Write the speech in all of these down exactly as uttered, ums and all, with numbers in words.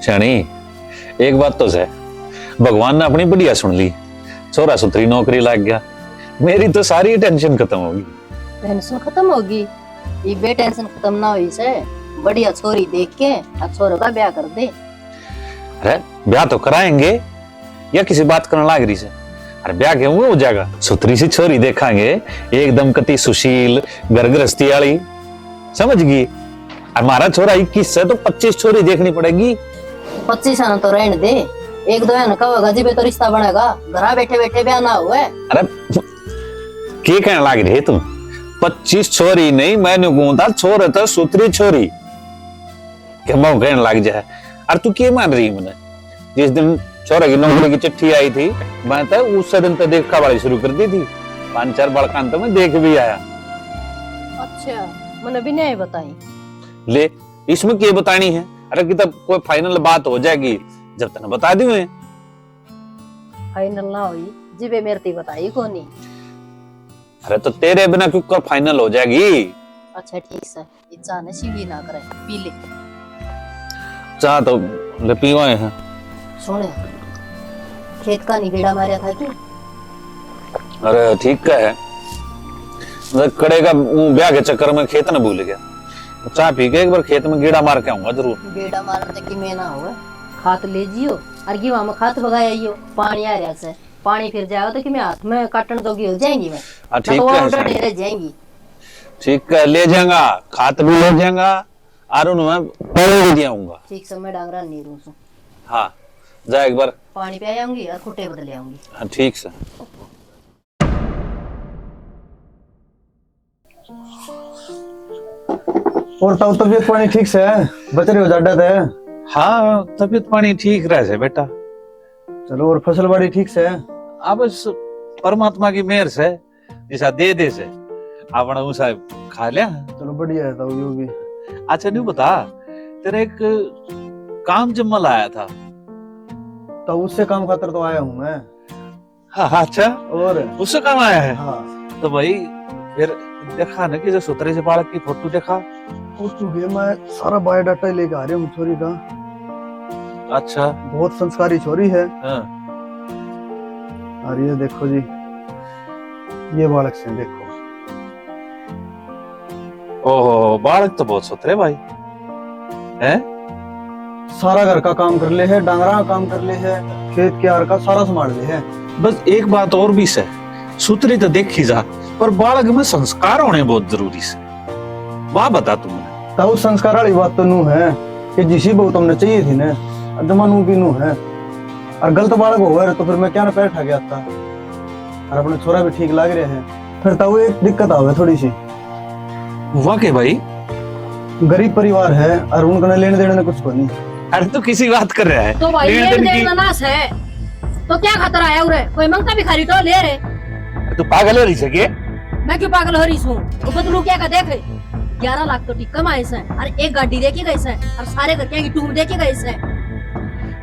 स्याणी, एक बात तो सै, भगवान ने अपनी बढ़िया सुन ली, छोरा सुथरी नौकरी लाग गया, मेरी तो सारी टेंशन खत्म होगी। टेंशन खत्म होगी? ये बे टेंशन खत्म ना हुई से, बढ़िया छोरी देख के और छोरे का ब्याह कर दे। अरे, ब्याह तो कराएंगे, या किसी बात करने लाग रही से? अरे, ब्याह के हुए हो जाएगा, सुथरी सी छोरी देखांगे, एकदम कति सुशील, घर गृहस्थी वाली, समझ गई? हमारा छोरा इक्कीस से तो पच्चीस छोरी देखनी पड़ेगी। पच्चीस आना तो रहने दे, एक दो आना कहोगा जिबे तो रिश्ता बनेगा, घरा बैठे बैठे ब्याह ना हुए। अरे, के कहने लाग रहे तुम? पच्चीस छोरी नहीं, मैंने कहूँ था छोरे तो सुथरी छोरी। के मैं कहने लग जाए। और तू के मान रही मने? जिस दिन छोरे की नौकरी की चिट्ठी आई थी, मैं तो उस दिन तो देखा वाली शुरू कर दी थी। पांच चार बालकान तो मैं देख भी आया। अच्छा, मने भी नहीं बताई। ले, इसमें के बतानी है? अरे, कितब कोई फाइनल बात हो जाएगी, जब तने बता दूं मैं। फाइनल ना हुई, जिबे मेरे ती बताई कोनी। अरे, तो तेरे बिना क्यों कर फाइनल हो जाएगी? अच्छा, ठीक से, ये चाह ने सीढ़ी ना करे, पी ले। चाह तो ले पीवाए हैं। सुन, खेत का नहीं गेड़ा मारया था तू? अरे, ठीक का है, देख, कड़े का ऊं ब्याह के चक्कर में खेत न भूल गया। चाह पी के एक बार खेत में गेड़ा मार के आऊंगा जरूर। गेड़ा मारने की मैं ना हो, खात ले जियो, और गिवा में खात बगाया आइयो, पानी आ रहा से, पानी फिर जाओ तो कि मैं हाथ में काटन जोगी हो जाएंगी मैं। हाँ, ना ठीक तो वो है, उल्टा सही। ढेर जाएंगी। ठीक है, ले जाऊंगा, खात भी ले जाऊंगा, और उनमें पानी भी दियाऊंगा। ठीक से, मैं डांगरा नहीं रूसू। हाँ, जा एक बार। पानी पे आऊंगी और खुट्टे बदले आऊंगी। हाँ, ठीक से। और ताऊ, तबीयत पानी ठीक से? बच रहे हो जाडा थे? हाँ, तबीयत पानी ठीक रहे से बेटा। चलो, और फसल बाड़ी ठीक से? अब बस परमात्मा की मेहर से, जिसा दे दे से, अपना उसा खा लिया। चलो, बढ़िया है ताऊ, यो भी। अच्छा, न्यू बता, तेरा एक काम जम्मल आया था। तो उससे काम खातर तो आया हूँ मैं। हाँ, अच्छा। और? उससे काम आया है? हाँ। तो भाई, फिर देखा ना कि जो सुथरे से बालक की फोटो देखा। फोटो भी मैं सारा बायोडाटा लेके आ रहा हूँ छोरी का। अच्छा। बहुत संस्कारी छोरी है। हाँ। और ये देखो जी, ये बालक से देखो। ओहो, बालक तो बहुत सुथरे भाई। हैं? सारा घर का काम कर ले है, डांगरा का काम कर ले है, खेत क्यार का सारा संभाल ले है। बस एक बात और भी से, सुथरी तो देखी जा, पर बालक में संस्कार होने बहुत जरूरी से। वाह, बता तू मने। ताऊ, संस्कार वाली बात तो नू है कि जिसी बहू तुमने चाहिए थी ना, जमा नू भी नू है। और गलत बालक होवे तो फिर मैं क्या ना पैर ठा गया था। और अपना छोरा भी ठीक लाग रहा है। फिर ताऊ, एक दिक्कत आवे थोड़ी सी। वाह के भाई? गरीब परिवार है और उनका लेने देने कुछ को नहीं। अरे, तू किसी बात कर रहा है? तो भाई, लेने लेने देने देने की ना से, तो क्या खातर आया उरे? कोई मंगता भिखारी तो ले रे। अरे, तू पागल हो रही है के? मैं क्यों पागल हो रही हूँ? वो बदलू क्या का देख, ग्यारह लाख तो टिक्का में आए से, और एक गाड़ी दे के गए से, और सारे घर के आगे टूम दे के गए से।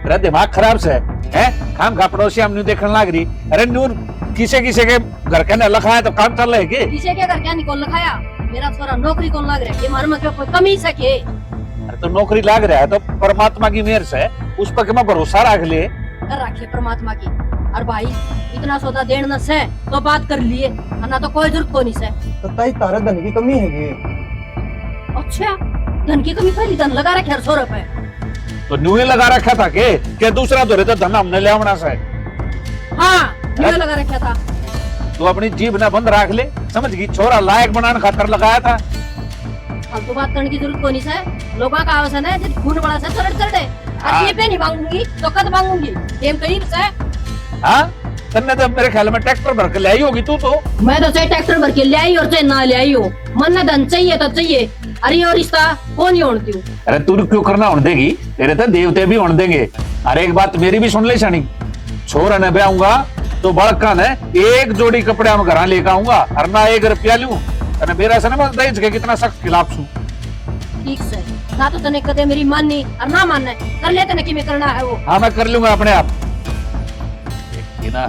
तेरा दिमाग खराब से, हैं? खाम खा पड़ोसी हम न्यू देखने लाग रही। अरे, नूर, किसे किसे के घर के ना लिखाया तो काम चल रहे के? किसे के घर के नहीं कौन लिखाया? मेरा छोरा नौकरी कौन लाग रहा है? ये मार में क्या कोई कमी से के? अरे, तो नौकरी लाग रहा है तो परमात्मा की मेहर से, उस पर के मैं भरोसा रख ले। कर रखे परमात्मा की। और भाई, इतना सौदा देन न से तो बात कर लिए, और ना तो कोई जरूरत को नहीं से। तो ताई, तारे धन की कमी है के? अच्छा, धन की कमी? पहली धन लगा रखे हर सौ रुपए। तो न्यू ही लगा रखा था के? के दूसरा धोरे तो धन हमने ले आवना से? हाँ, न्यू हैं? लगा रखा था। तू अपनी जीभ ना बंद रख ले, समझ गई? छोरा लायक बनाने खातर लगाया था। फालतू बात करने की जरूरत कोनी से। लोगों का आवश्यक है, जब खून बड़ा से चढ़ चढ़े। हाँ। अब ये पे नहीं मांगूंगी, तो कद मांगूंगी? टेम करीब से। हाँ? तन्ने तो मेरे ख्याल में ट्रैक्टर भर के ले आई होगी तू तो। मैं तो चाहे ट्रैक्टर भर के ले आई और चाहे ना ले आई हो, मन ने धन चाहिए तो चाहिए। अरे, और रिश्ता कौन ही होने दूं? अरे, तू क्यों करना होने देगी? तेरे तो देवते भी होने देंगे। अरे, एक बात मेरी भी सुन ले, शानी। छोरा ने ब्याहूंगा तो बालका ने एक जोड़ी कपड़े हम घरा लेके आऊंगा, और ना एक रुपया लूं। अरे, मेरा से ना, मैं दहेज के कितना सख्त खिलाफ छू। ठीक से, ना तो तने कदे मेरी मानी और ना माने, कर ले तने किमें करना है वो। हाँ, मैं कर लूंगा अपने आप। ये ना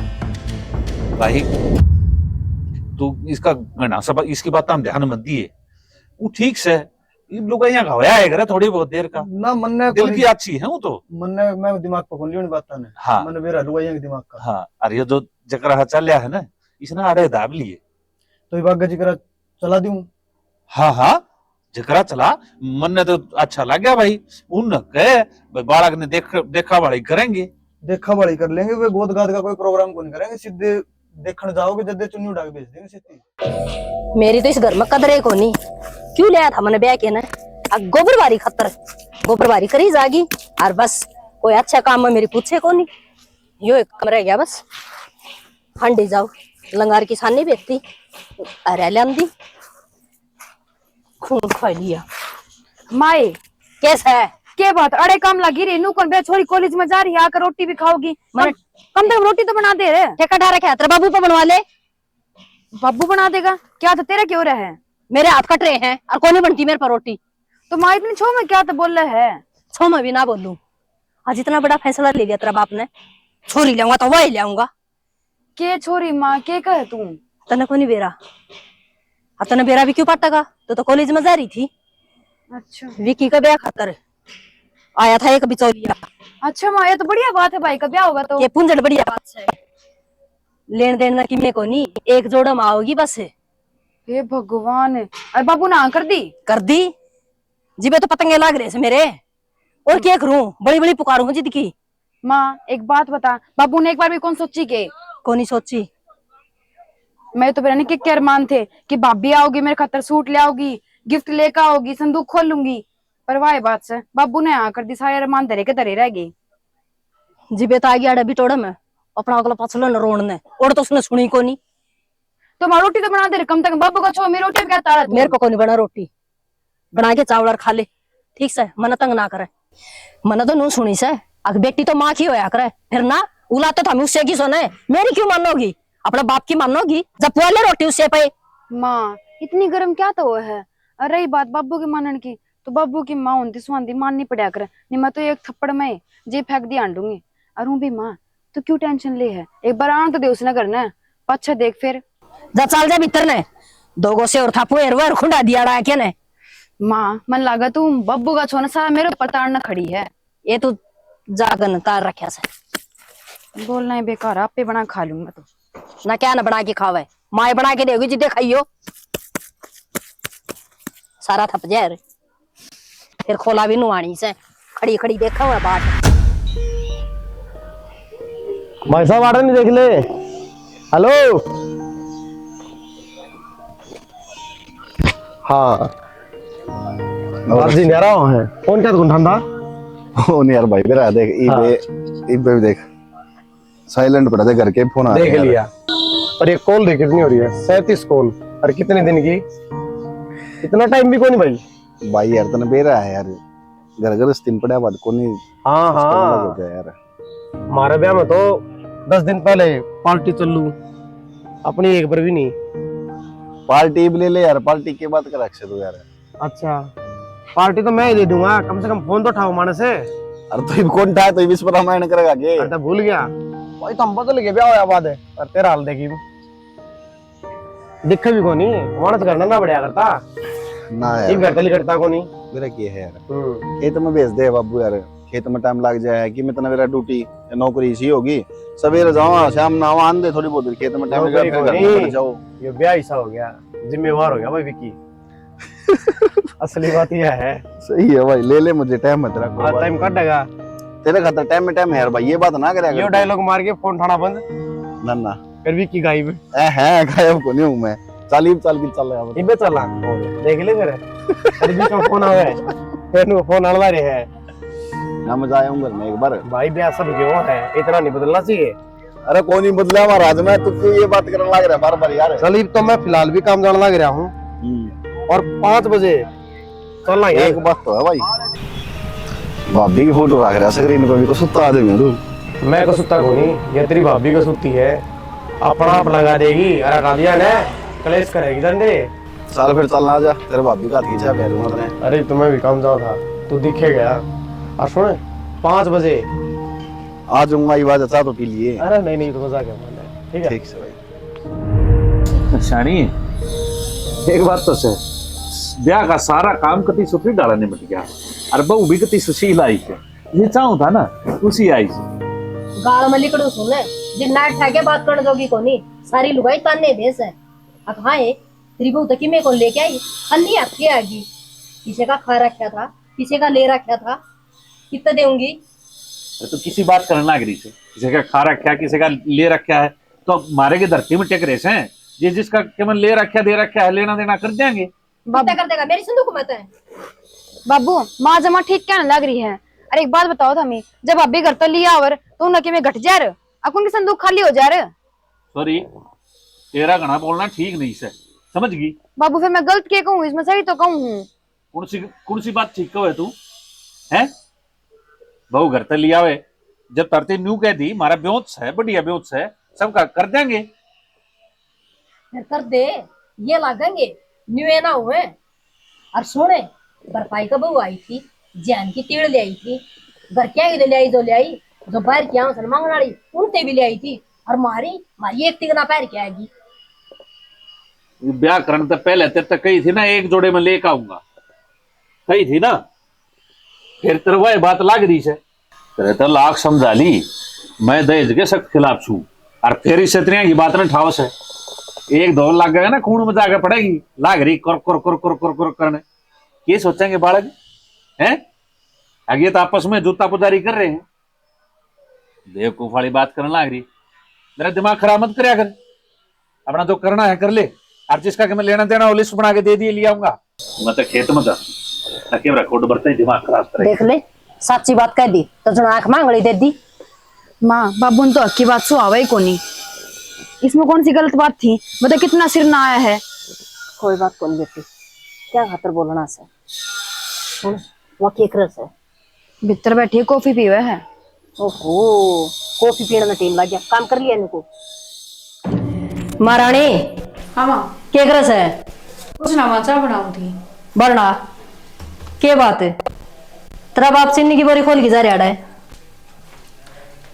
भाई, तू इसका घना सब, इसकी बात हम ध्यान मत दिए। वो ठीक से, ये लुगाइयां का होया है करे थोड़ी बहुत देर का। ना, मन्ने दिल कोई की अच्छी है वो तो। मन्ने, मैं दिमाग पर कोनी उन बातां ने। हाँ। मन्ने बेरा लुगाइयां के दिमाग का। हाँ, अरे ये जो जकरा चल रहा है ना, इसने आड़े दाब लिए। तो ये बागा जिकरा चला दूं? हाँ हाँ, जकरा चला। मन्ने तो अच्छा लग गया भाई। उन कहे भाई, बालक ने देख देखा वाली करेंगे। देखा वाली कर लेंगे, वे गोद गाद का कोई प्रोग्राम कोनी करेंगे, सीधे देखण जाओगे जदे चुन्नी उड़ा के भेज देंगे सीधी। मेरी तो इस घर में कदर ही कोनी। क्यों लिया था मैंने ब्याह के ना? आ गोबर बारी खतर गोबर बारी करी जागी। और बस, कोई अच्छा काम में मेरी पूछे कोनी। यो एक काम रह गया बस। हांडी जाओ, लंगार की सानी बेचती, अरे ल्यादी, खून खा लिया। माए, कैसा है? के बात अड़े काम लगी रही नू कौन बे? छोरी कॉलेज में जा रही है, आकर रोटी भी खाओगी। मैंने कम से कम रोटी तो बना दे रे। ठेका ठा रखा है तेरे बाबू पे, बनवा ले। बाबू बना देगा? क्या तो तेरा क्यों रहा है? मेरे हाथ कट रहे हैं और कोनी बनती मेरे पर रोटी। तो माँ इतनी छो में क्या तो बोल रहा है? छो में भी ना बोलूं। आज इतना बड़ा फैसला ले लिया तेरा बाप ने, छोरी लाऊंगा तो वही लाऊंगा। के छोरी माँ, के कहे तू? तने कोनी बेरा। और तने बेरा भी क्यों पड़ता का? तू तो कॉलेज में जा रही थी। अच्छा। विकी का ब्याह खातर आया था एक बिचौलिया। अच्छा माँ, ये तो बढ़िया बात है, भाई का ब्याह होगा तो। ये पुंजड़ बढ़िया बात है। लेन देन ना किमे कोनी, एक जोड़ा में आओगी बस। हे भगवान, अरे बाबू ने हाँ कर दी? कर दी। जिबे तो पतंगे लाग रहे से मेरे। और क्या करूं, बड़ी बड़ी पुकारूं जिद की। माँ, एक बात बता, बाबू ने एक बार भी कौन सोची के? कोनी सोची। मैं तो पता नहीं के क्या अरमान थे कि भाभी आओगी, मेरे खातर सूट ले आओगी, गिफ्ट लेकर आओगी, संदूक खोलूंगी। पर वाह बात से बाबू ने हाँ कर दी, सारे अरमान धरे के धरे रह गए। जिबे तो आ गया अड़ा बिटोड़े में, अपना अगला पाछलो न रोण ने, और तो उसने सुनी कोनी। तो माँ रोटी तो बना दे रे, कम से कम बाबू का छो, मेरी रोटी भी कहता रहा तू। मेरे को कोनी बना रोटी, बना के चावल और खा ले, ठीक से, मने तंग ना करे। मने तो नू सुनी से, अक बेटी तो माँ की होया करे, फिर ना, औलाद तो थामी उससे की सोने, मेरी क्यों मानोगी? अपने बाप की मानोगी, जब पुआ ले रोटी उससे पे। माँ, इतनी गर्म क्या तो वो है? और रही बात बाबू के मानन की, तो बाबू की माँ होंदी सुहांदी माननी पड़ा करे, नहीं मैं तो एक थप्पड़ में जी फेंक दी हांडूंगी। और हूँ भी माँ, तू क्यों टेंशन ले है? एक बार आन तो दे उसने घर ने, पाछे देख फिर। जा चल जा भीतर ने, दो गो से और थापू हेर वर खुंडा दिया रहा के ने। माँ, मन लागा तू बब्बू का छोन सा मेरे ऊपर ताड़ न खड़ी है। ये तू जागन तार रखा से। बोलना ही बेकार, आपे बना खा लूंगा तो। ना क्या ना बना के खावे, माए बना के देगी जिद्दे खाइयो। सारा थप जहर। फिर खोला भी नुआनी से, खड़ी खड़ी देखा हुआ बाट। भाई साहब, आड़े नहीं देख ले। हेलो। हाँ। बाजी न्यारा है। फोन क्या तुम ठंडा? फोन यार भाई मेरा देख, हाँ। इबे, इबे भी देख। साइलेंट पड़ा था घर के, फोन आ देख लिया। पर ये कॉल देख कितनी हो रही है, सैंतीस कॉल। और कितने दिन की? इतना टाइम भी कोनी भाई। भाई यार, तने बेरा है यार, घर घर स्टीम पड़ा बात कोनी। हाँ, हाँ। यार, हमारे ब्याह में तो दस दिन पहले पार्टी चल लू, अपनी एक बार भी नहीं। पार्टी भी ले ले यार, पार्टी की बात कर रख से तू यार। अच्छा, पार्टी तो मैं ही दे दूंगा, कम से कम फोन तो उठाओ मानस। अरे तो इब कौन उठाए, तो इब इस पर रामायण करेगा के? अरे तो भूल गया भाई, तो हम बदल के ब्याह होया बाद, और तेरा हाल देखी। दिखे भी कोनी, मानस घर ना बढ़िया करता। ना यार। इब घर तली करता कोनी। मेरा के है यार? हम्म। खेत में भेज दे बाबू यार, खेत में टाइम लग जाए कि मैं इतना मेरा ड्यूटी या नौकरी इसी होगी, सवेरे जावा शाम ना आवा, आंदे थोड़ी बहुत देर खेत में टाइम नौकरी फिर घर कोनी। में जाओ। ये ब्याह ऐसा हो गया, जिम्मेवार हो गया भाई विक्की। असली बात यह है। सही है भाई, ले ले मुझे, टाइम मत रखो हाँ, भाई। टाइम काटेगा। तेरे खातर टाइम में टाइम है यार भाई, ये बात ना करे यो कर। डायलॉग मार के फोन उठाना बंद। ना ना। फिर भी की गायब। ए है, गायब को नहीं हूँ मैं। चाल इब चाल की चल रहा बस। इबे चला। देख ले फिर। फिर भी तो फोन आवे। फिर वो फोन आने वाले है। ना मैं जाया हूँ घर में एक बार। भाई ब्याह सब क्यों है, इतना नहीं बदलना चाहिए। अरे कोई नहीं बदला महाराज, मैं तू क्यों ये बात करने लग रहा बार बार यार। चल, इब तो मैं फिलहाल भी काम जाने लग रहा हूँ। हम्म। और पाँच बजे चल ना यार। एक बात तो है भाई, भाभी की फोटो रख रहा स्क्रीन पे भी, को सुत्ता आदमी है तू। मैं को सुत्ता को नहीं, ये तेरी भाभी को सुत्ती है। अपना आप लगा देगी, अरे कालिया ने कलेश करेगी धंधे। चल फिर चलना, आजा, तेरे भाभी का हाथ खींचा बैठ मत ने। अरे तुम्हें भी काम जाओ था, तू दिखे गया। और सुन, पाँच बजे आ जाऊंगा, ये बात चाह तो पी लिए। अरे नहीं नहीं, तो मजाक है, ठीक है? ठीक से भाई। शानी, एक बात तो सै, ब्याह का सारा काम कति सुथरी डाला निपट गया, और बहू भी कति सुशील आई है। ये चाहूं था ना, उसी आई। गाल में लिकड़ू सुन, जिन नाट ठा के बात करने जोगी कोनी, सारी लुगाई ताने दे से। अब हाँ है, तेरी बहू तो किमे को लेके आई, अन्नी हक के आगी। किसे का खा रखा था, किसे का ले रखा था, कितना देऊंगी? अरे, तो किसी बात करने लाग रही से, किसी का खा रखा, किसी का ले रखा है, तो मारे के धरती में टेक रहे से। ये जिसका केवल ले रखा, दे रखा है, लेना देना कर देंगे। बाबू, कितना कर देगा? मेरी संदूक मत है। बाबू, माँ जमा ठीक कहने लग रही है। अरे, एक बात बताओ थमी, जब भाभी घर तो लिया आवर, तो उनके में घट जा रहे, अकुन की संदूक खाली हो जा रहे। सॉरी, तेरा घना बोलना ठीक नहीं से, समझ गई? बाबू, फिर मैं गलत के कहूँ, इसमें सही तो कहूँ हूँ। कौन सी, कौन सी बात ठीक कहे तू, हैं? बहू घर ते ले आवे, जब तरती न्यू कह दी, "मारा ब्योत से, बढ़िया ब्योत से, सब का कर देंगे।" फिर कर दे, ये लागेंगे, न्यू ए ना हुए। और सुने, बर्फाई का बहू आई थी, जान की तीड़ ले आई थी, घर क्या ही ले आई, जो ले आई, जो बाहर की आंसर मांगने वाली, उनते भी ले आई थी। और मारी, मारी एक तिगना पैर के आएगी। ये ब्याह करने तो पहले तेरे तो कही थी ना, एक जोड़े में लेके आऊंगा, कही थी ना, फिर तेरे वही बात लाग रही से। तेरे तो लाख समझा ली, मैं दहेज के सख्त खिलाफ छू, और फिर इस इतनी की बात ना ठावस है। एक दो लाग गया ना, खून में जाके पड़ेगी, लाग रही कर कर कर कर कर कर करने। ये सोचेंगे बालक, हैं? आगे तो आपस में जूता पुजारी कर रहे हैं। बेवकूफ वाली बात करने लाग रही। मेरा दिमाग खराब मत करया कर, अपना जो करना है कर ले, और जिसका कि मैं लेना देना हो लिस्ट बना के दे दिए, ले आऊंगा। मैं तो खेत में था, ताकि मेरा खुद बढ़ते ही दिमाग खराब करे। देख ले, साची बात कह दी तो जन आंख मांगली दे दी। माँ, बाबू ने तो हक की बात सुहावे ही कोनी, इसमें कौन सी गलत बात थी? मतलब कितना सिर ना आया है। कोई बात कोनी बेटी, क्या खातर बोलना से? सुन, वहाँ केक रस है। भीतर बैठी कॉफी पीवे है। ओहो, कॉफी पीने में टाइम लग गया, काम कर लिया इनको। महारानी। हाँ माँ। के करे से? कुछ ना माँ, चाय बनाऊँ थी। बरना, के बात है? तेरा बाप चीनी की बोरी खोल के जा रहा है।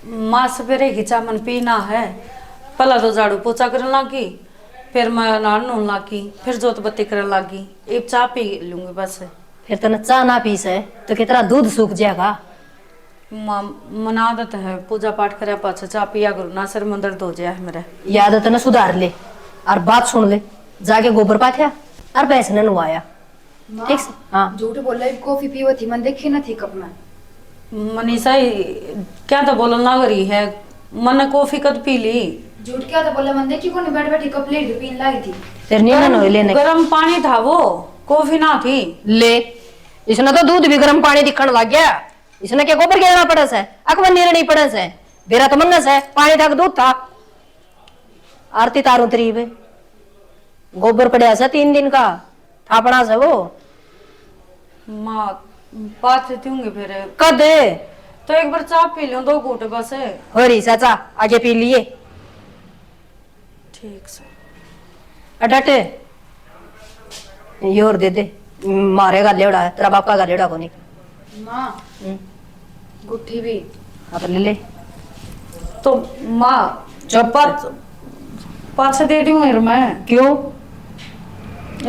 माँ, सवेरे की चाय मन पीना है, पहला तो झाड़ू पोछा करन लागी, फिर मैं नहान नून लागी, फिर जोत बत्ती करन लागी, इब चाय पी लूंगी बस। फिर तने चाय ना पी से तो कितना दूध सूख जाएगा। माँ, मना आदत है, पूजा पाठ करे पाछे चाय पिया करूँ ना, सिर में दर्द हो जाए है मेरे। ये आदत ना सुधार ले, और बात सुन ले, जाके गोबर पाथ्या और भैंस ने नवाया। माँ, ठीक से? हाँ। झूठ बोले, कॉफी पीवे थी, मन देखी ना थी कप में। मनीषा, क्या तो बोलन लाग रही है, मन्ने कॉफी कद पी ली? झूठ क्या तो बोले, मन देखी कोनी, बैठ बैठी कप लेट के पीन लागी थी। फिर नींद ना होई लेने। गरम पानी था वो, कॉफी ना थी। ले, इसने तो दूध भी गरम पानी दिखण लग गया। इसने के गोबर गेरना पड़े से, अकबर नीरनी पड़े से, बेरा तो मन्ने से, पानी था कि दूध था? आरती तारूं तरीब गोबर पड़ा से तीन दिन का, थापड़ा से वो। माँ, पाछे दूंगी फिर। कद? तो एक बार चाय पी लो, दो घूंट बस। हो रही से चाय, आगे पी लिए। ठीक से। अडट। ये और दे दे। मारे का लेवड़ा है, तेरा बाप का लेवड़ा कोनी। माँ, हम्म। गुट्ठी भी। हाँ, तो ले ले। तो माँ, चुप। पाछ-, पाछे दे दूँ यार मैं। क्यों?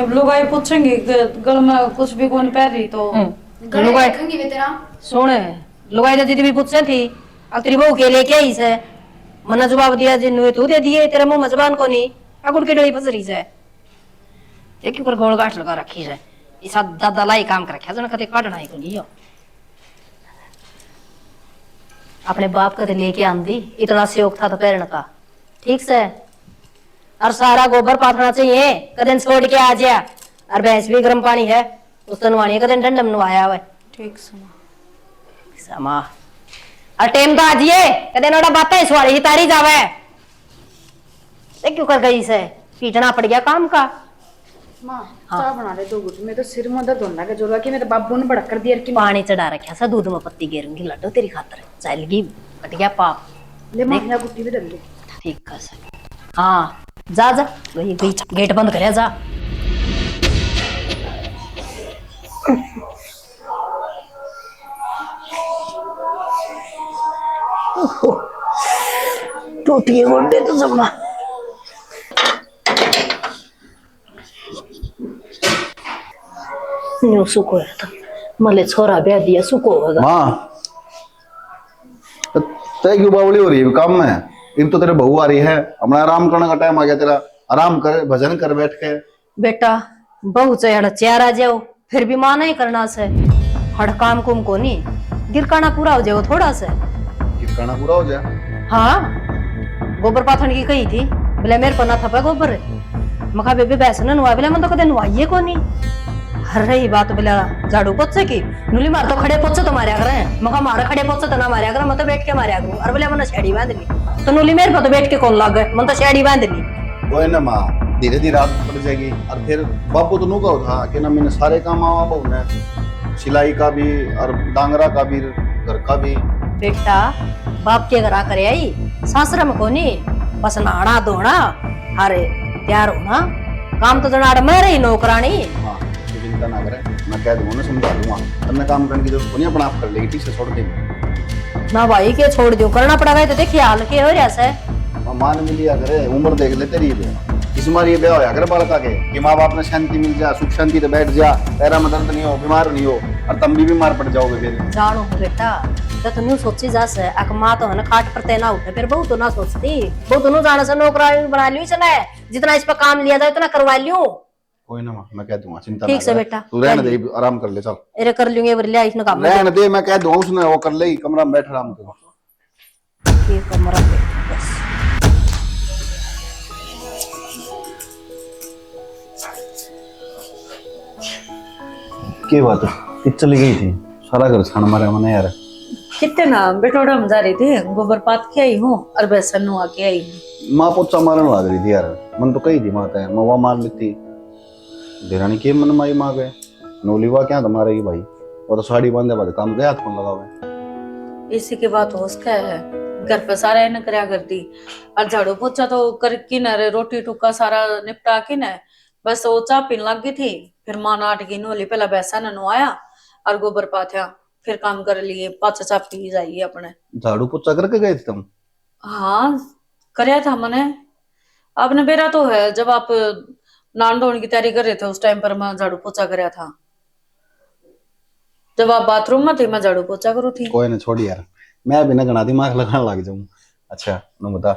अब लुगाई पूछेंगी कि गल में कुछ भी कौन पहन रही तो। हम्म। गले लुगाई देखेंगी वे तेरा। सुन, लुगाई तो जितनी भी पूछे थी, अब तेरी बहू के लेके आई से। मन्ने जवाब दिया, जिन्होंने तू दे दिए, तेरे मुंह में जबान कोनी, अकुड़ की डली फंस रही से। देख क्यों कर गोल गाठ लगा रखी है। इसा दादा लाई काम कर रखा, जन कदे काटना ही कोनी हो। अपने बाप कदे लेके आंदी, इतना शौक था तो पहरण का। ठीक से। और सारा गोबर पाथना चाहिए, कदे छोड़ के आ जा। और भैंस भी गर्म पानी है, उस तो नवानी है, कदे ठंडम नवाया हुआ है। ठीक से माँ। समा। और टेम तो आ जिए, कदे नोड़ा बातें इस वाली ही तारी जावे। ए, क्यों कर गई से? पीटना पड़ गया काम का। माँ, हाँ। चाय बना ले दो घुट, मैं तो सिर में दर्द होने लगा, जोर की मैं तो बाबू ने भड़क कर दिया कि पानी चढ़ा रखा सा, दूध में पत्ती गेरूंगी लड्डू तेरी खातर। चल गई, कट गया पाप। ले माँ, देख। या गुट्ठी भी धर ले। ठीक कर सके। हाँ, जा, जा, वही, वही, गेट बंद कर जा। ओहो, टूटिए गोडे तो जमा। न्यू सुख होया था, मले छोरा ब्याह दिया, सुख होगा। माँ, तै क्यों बावली हो रही है काम में? इब तो तेरे बहू आ रही है, अपना आराम करने का टाइम आ गया तेरा। आराम कर, भजन कर बैठ के। बेटा, बहू चाहे हड़ा चार आ जाओ, फिर भी माँ नहीं करना से। हड़ काम कुम को नहीं, गिरकाना पूरा हो जाओ थोड़ा से। गिरकाना पूरा हो जाए? हाँ, गोबर पाथन की कही थी, बोले मेरे पर ना थपे गोबर। मखा बेबे, भैंस ने नुआ, बोले मन तो कदे नुआइए को नहीं। हर रही बात बोले झाड़ू पोछे की, नुली मार तो खड़े पोछे तो मारया करे। मखा मार खड़े पोछे तो ना मारया करे, मैं तो बैठ के मारया करूँ। और बोले मैंने छेड़ी बांध ली, तो नुली मेरे पर तो बैठ के कौन लागे, मन तो छेड़ी बांध ली। कोई ना माँ, धीरे धीरे आदत पड़ जाएगी। और फिर बापू तो नू कहो था कि ना मैंने सारे काम आवा बहू ने, सिलाई का भी और डांगरा का भी, घर का भी। बेटा, बाप के घरा करे आई, सासरे में कोनी, बस नहाना धोना, हारे तैयार होना, काम तो जनाड़ मैं रही नौकरानी। माँ, तू चिंता ना करे, मैं कह दूंगा ना, समझा दूंगा। तन्ने काम करने की जरूरत कोनी, अपना आप कर लेगी, ठीक से छोड़ दे। ना भाई, के छोड़ दूं, करना पड़ेगा, ये तो देखिए हाल के हो रहा से। माँ, मान भी लिया करे, उम्र देख ले तेरी भी। इस मारी ये ब्याह होया करे बालका के कि माँ बाप ने शांति मिल जा, सुख शांति से बैठ जा, पैरा में दर्द नहीं हो, बीमार नहीं हो, और तम भी बीमार पड़ जाओगे फिर। जानो हो बेटा, तो तू न्यू सोची जा से, अक माँ तो है ना खाट पर ते ना उठे, फिर बहू तो ना सोचती, बहू तो न्यू जाने से नौकरानी बना लियो इसने, जितना इस पर काम लिया जाए उतना करवा लियो। कोई ना माँ, मैं कह दूंगा, चिंता ना ठीक से कर। बेटा, तू रहने दे, आराम कर ले, चल। अरे कर लूंगी, अबे ले इसने काम। रहने दे, मैं कह दूंगा उसने, वो कर ले, कमरा में बैठ आराम कर। ये कमरा में बस। के बात है? कित चली गई थी? सारा घर छान मारा मैंने यार। कितने ना बेटोड़ा में जा रही थी, गोबर पात के आई हूँ और भैंसन नुआ के आई हूँ। माँ पोछा मारन लाग रही थी यार, मन तो कही थी माँ तै, मैं वहाँ मार लेती। देरानी के मन माई माँ गए, नोली वा क्या तो मारेगी भाई, वो तो साड़ी बांधे बाद काम गया हाथ कौन लगावे। इसी के बात हो सके है, घर पे सारा इन्हें करया करती, और झाड़ू पोछा तो कर किने रे, रोटी टुक्का सारा निपटा किने, बस वो चाह पीने लग गई थी। फिर माँ नाट गई नोली, पहला भैंसा ने नुआया और गोबर पाथ्या, फिर काम कर लिए, पाछे चाह पी जाइए अपने। झाड़ू पोछा करके गए थे तुम? हाँ, करया था मैंने। आपने बेरा तो है, जब आप नहान धोने की तैयारी कर रहे थे, उस टाइम पर मैं झाड़ू पोछा करया था। जब आप बाथरूम में थे, मैं झाड़ू पोछा करूँ थी। कोई ना, छोड़ यार, मैं भी ना घना दिमाग लगाने लग जाऊँ। अच्छा, नू बता,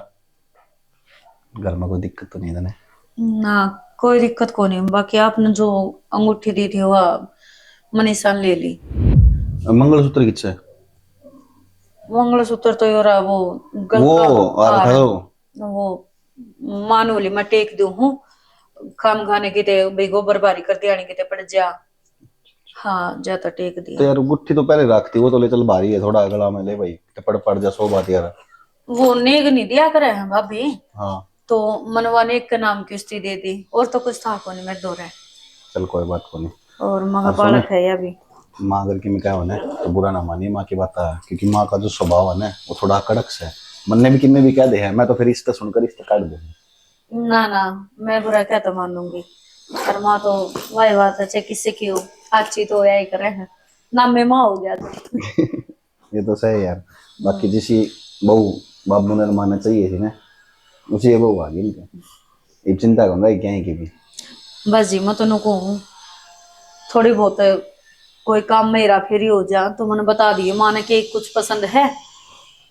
घर में कोई दिक्कत तो नहीं है तने? ना, कोई दिक्कत को नहीं। बाकी आपने जो अंगूठी दी थी, वो मनीषा ने ले ली। मंगलसूत्र किससे? मंगलसूत्र तो यो रहा, वो गल वो का आ रहा हार। था वो। वो मानोली मैं टेक दूं हूँ, खाम खाने की ते भाई गोबर भारी कर दिया, आने की ते पड़ जा। हाँ, ज्यादा टेक दिया। तो यार, गुट्ठी तो पहले रखती, वो तो ले चल, भारी है थोड़ा, गला में ले भाई, ते पड़, पड़ जा, सौ बात यार। वो नेग नहीं दिया करे हैं भाभी। हाँ। तो मनवा नेग के नाम की उसकी दे दी, और तो कुछ था को नहीं मेरे दो रहे। चल, कोई बात को नहीं। और माँ का और सुन, बालक है या भी। माँ अगर कि मैं क्या होना है, तो बुरा ना मानिए माँ की बात है, क्योंकि माँ का जो स्वभाव है ना, वो थोड़ा कड़क सा है। मन्ने भी किन्ने भी कह दे है, मैं तो फिर इसका सुनकर इसका काट दूंगी। ना, ना, मैं बुरा क्या तो मानूंगी। पर माँ तो वही बात है, चाहे किससे की हो, अच्छी तो यही करे है। नाम में माँ हो गया तो। ये तो सही है यार। बाकी हम्म। जिसी बहू बाबू ने मानना चाहिए थी ना, उसी ये बहू आ गई इनके। ये चिंता कौन रही क्या है कि भी। बस जी, मैं तो नु कहूँ, थोड़ी बहुत कोई काम में हेरा फेरी हो जा तो मैंने बता दिए, माँ ने के कुछ पसंद है।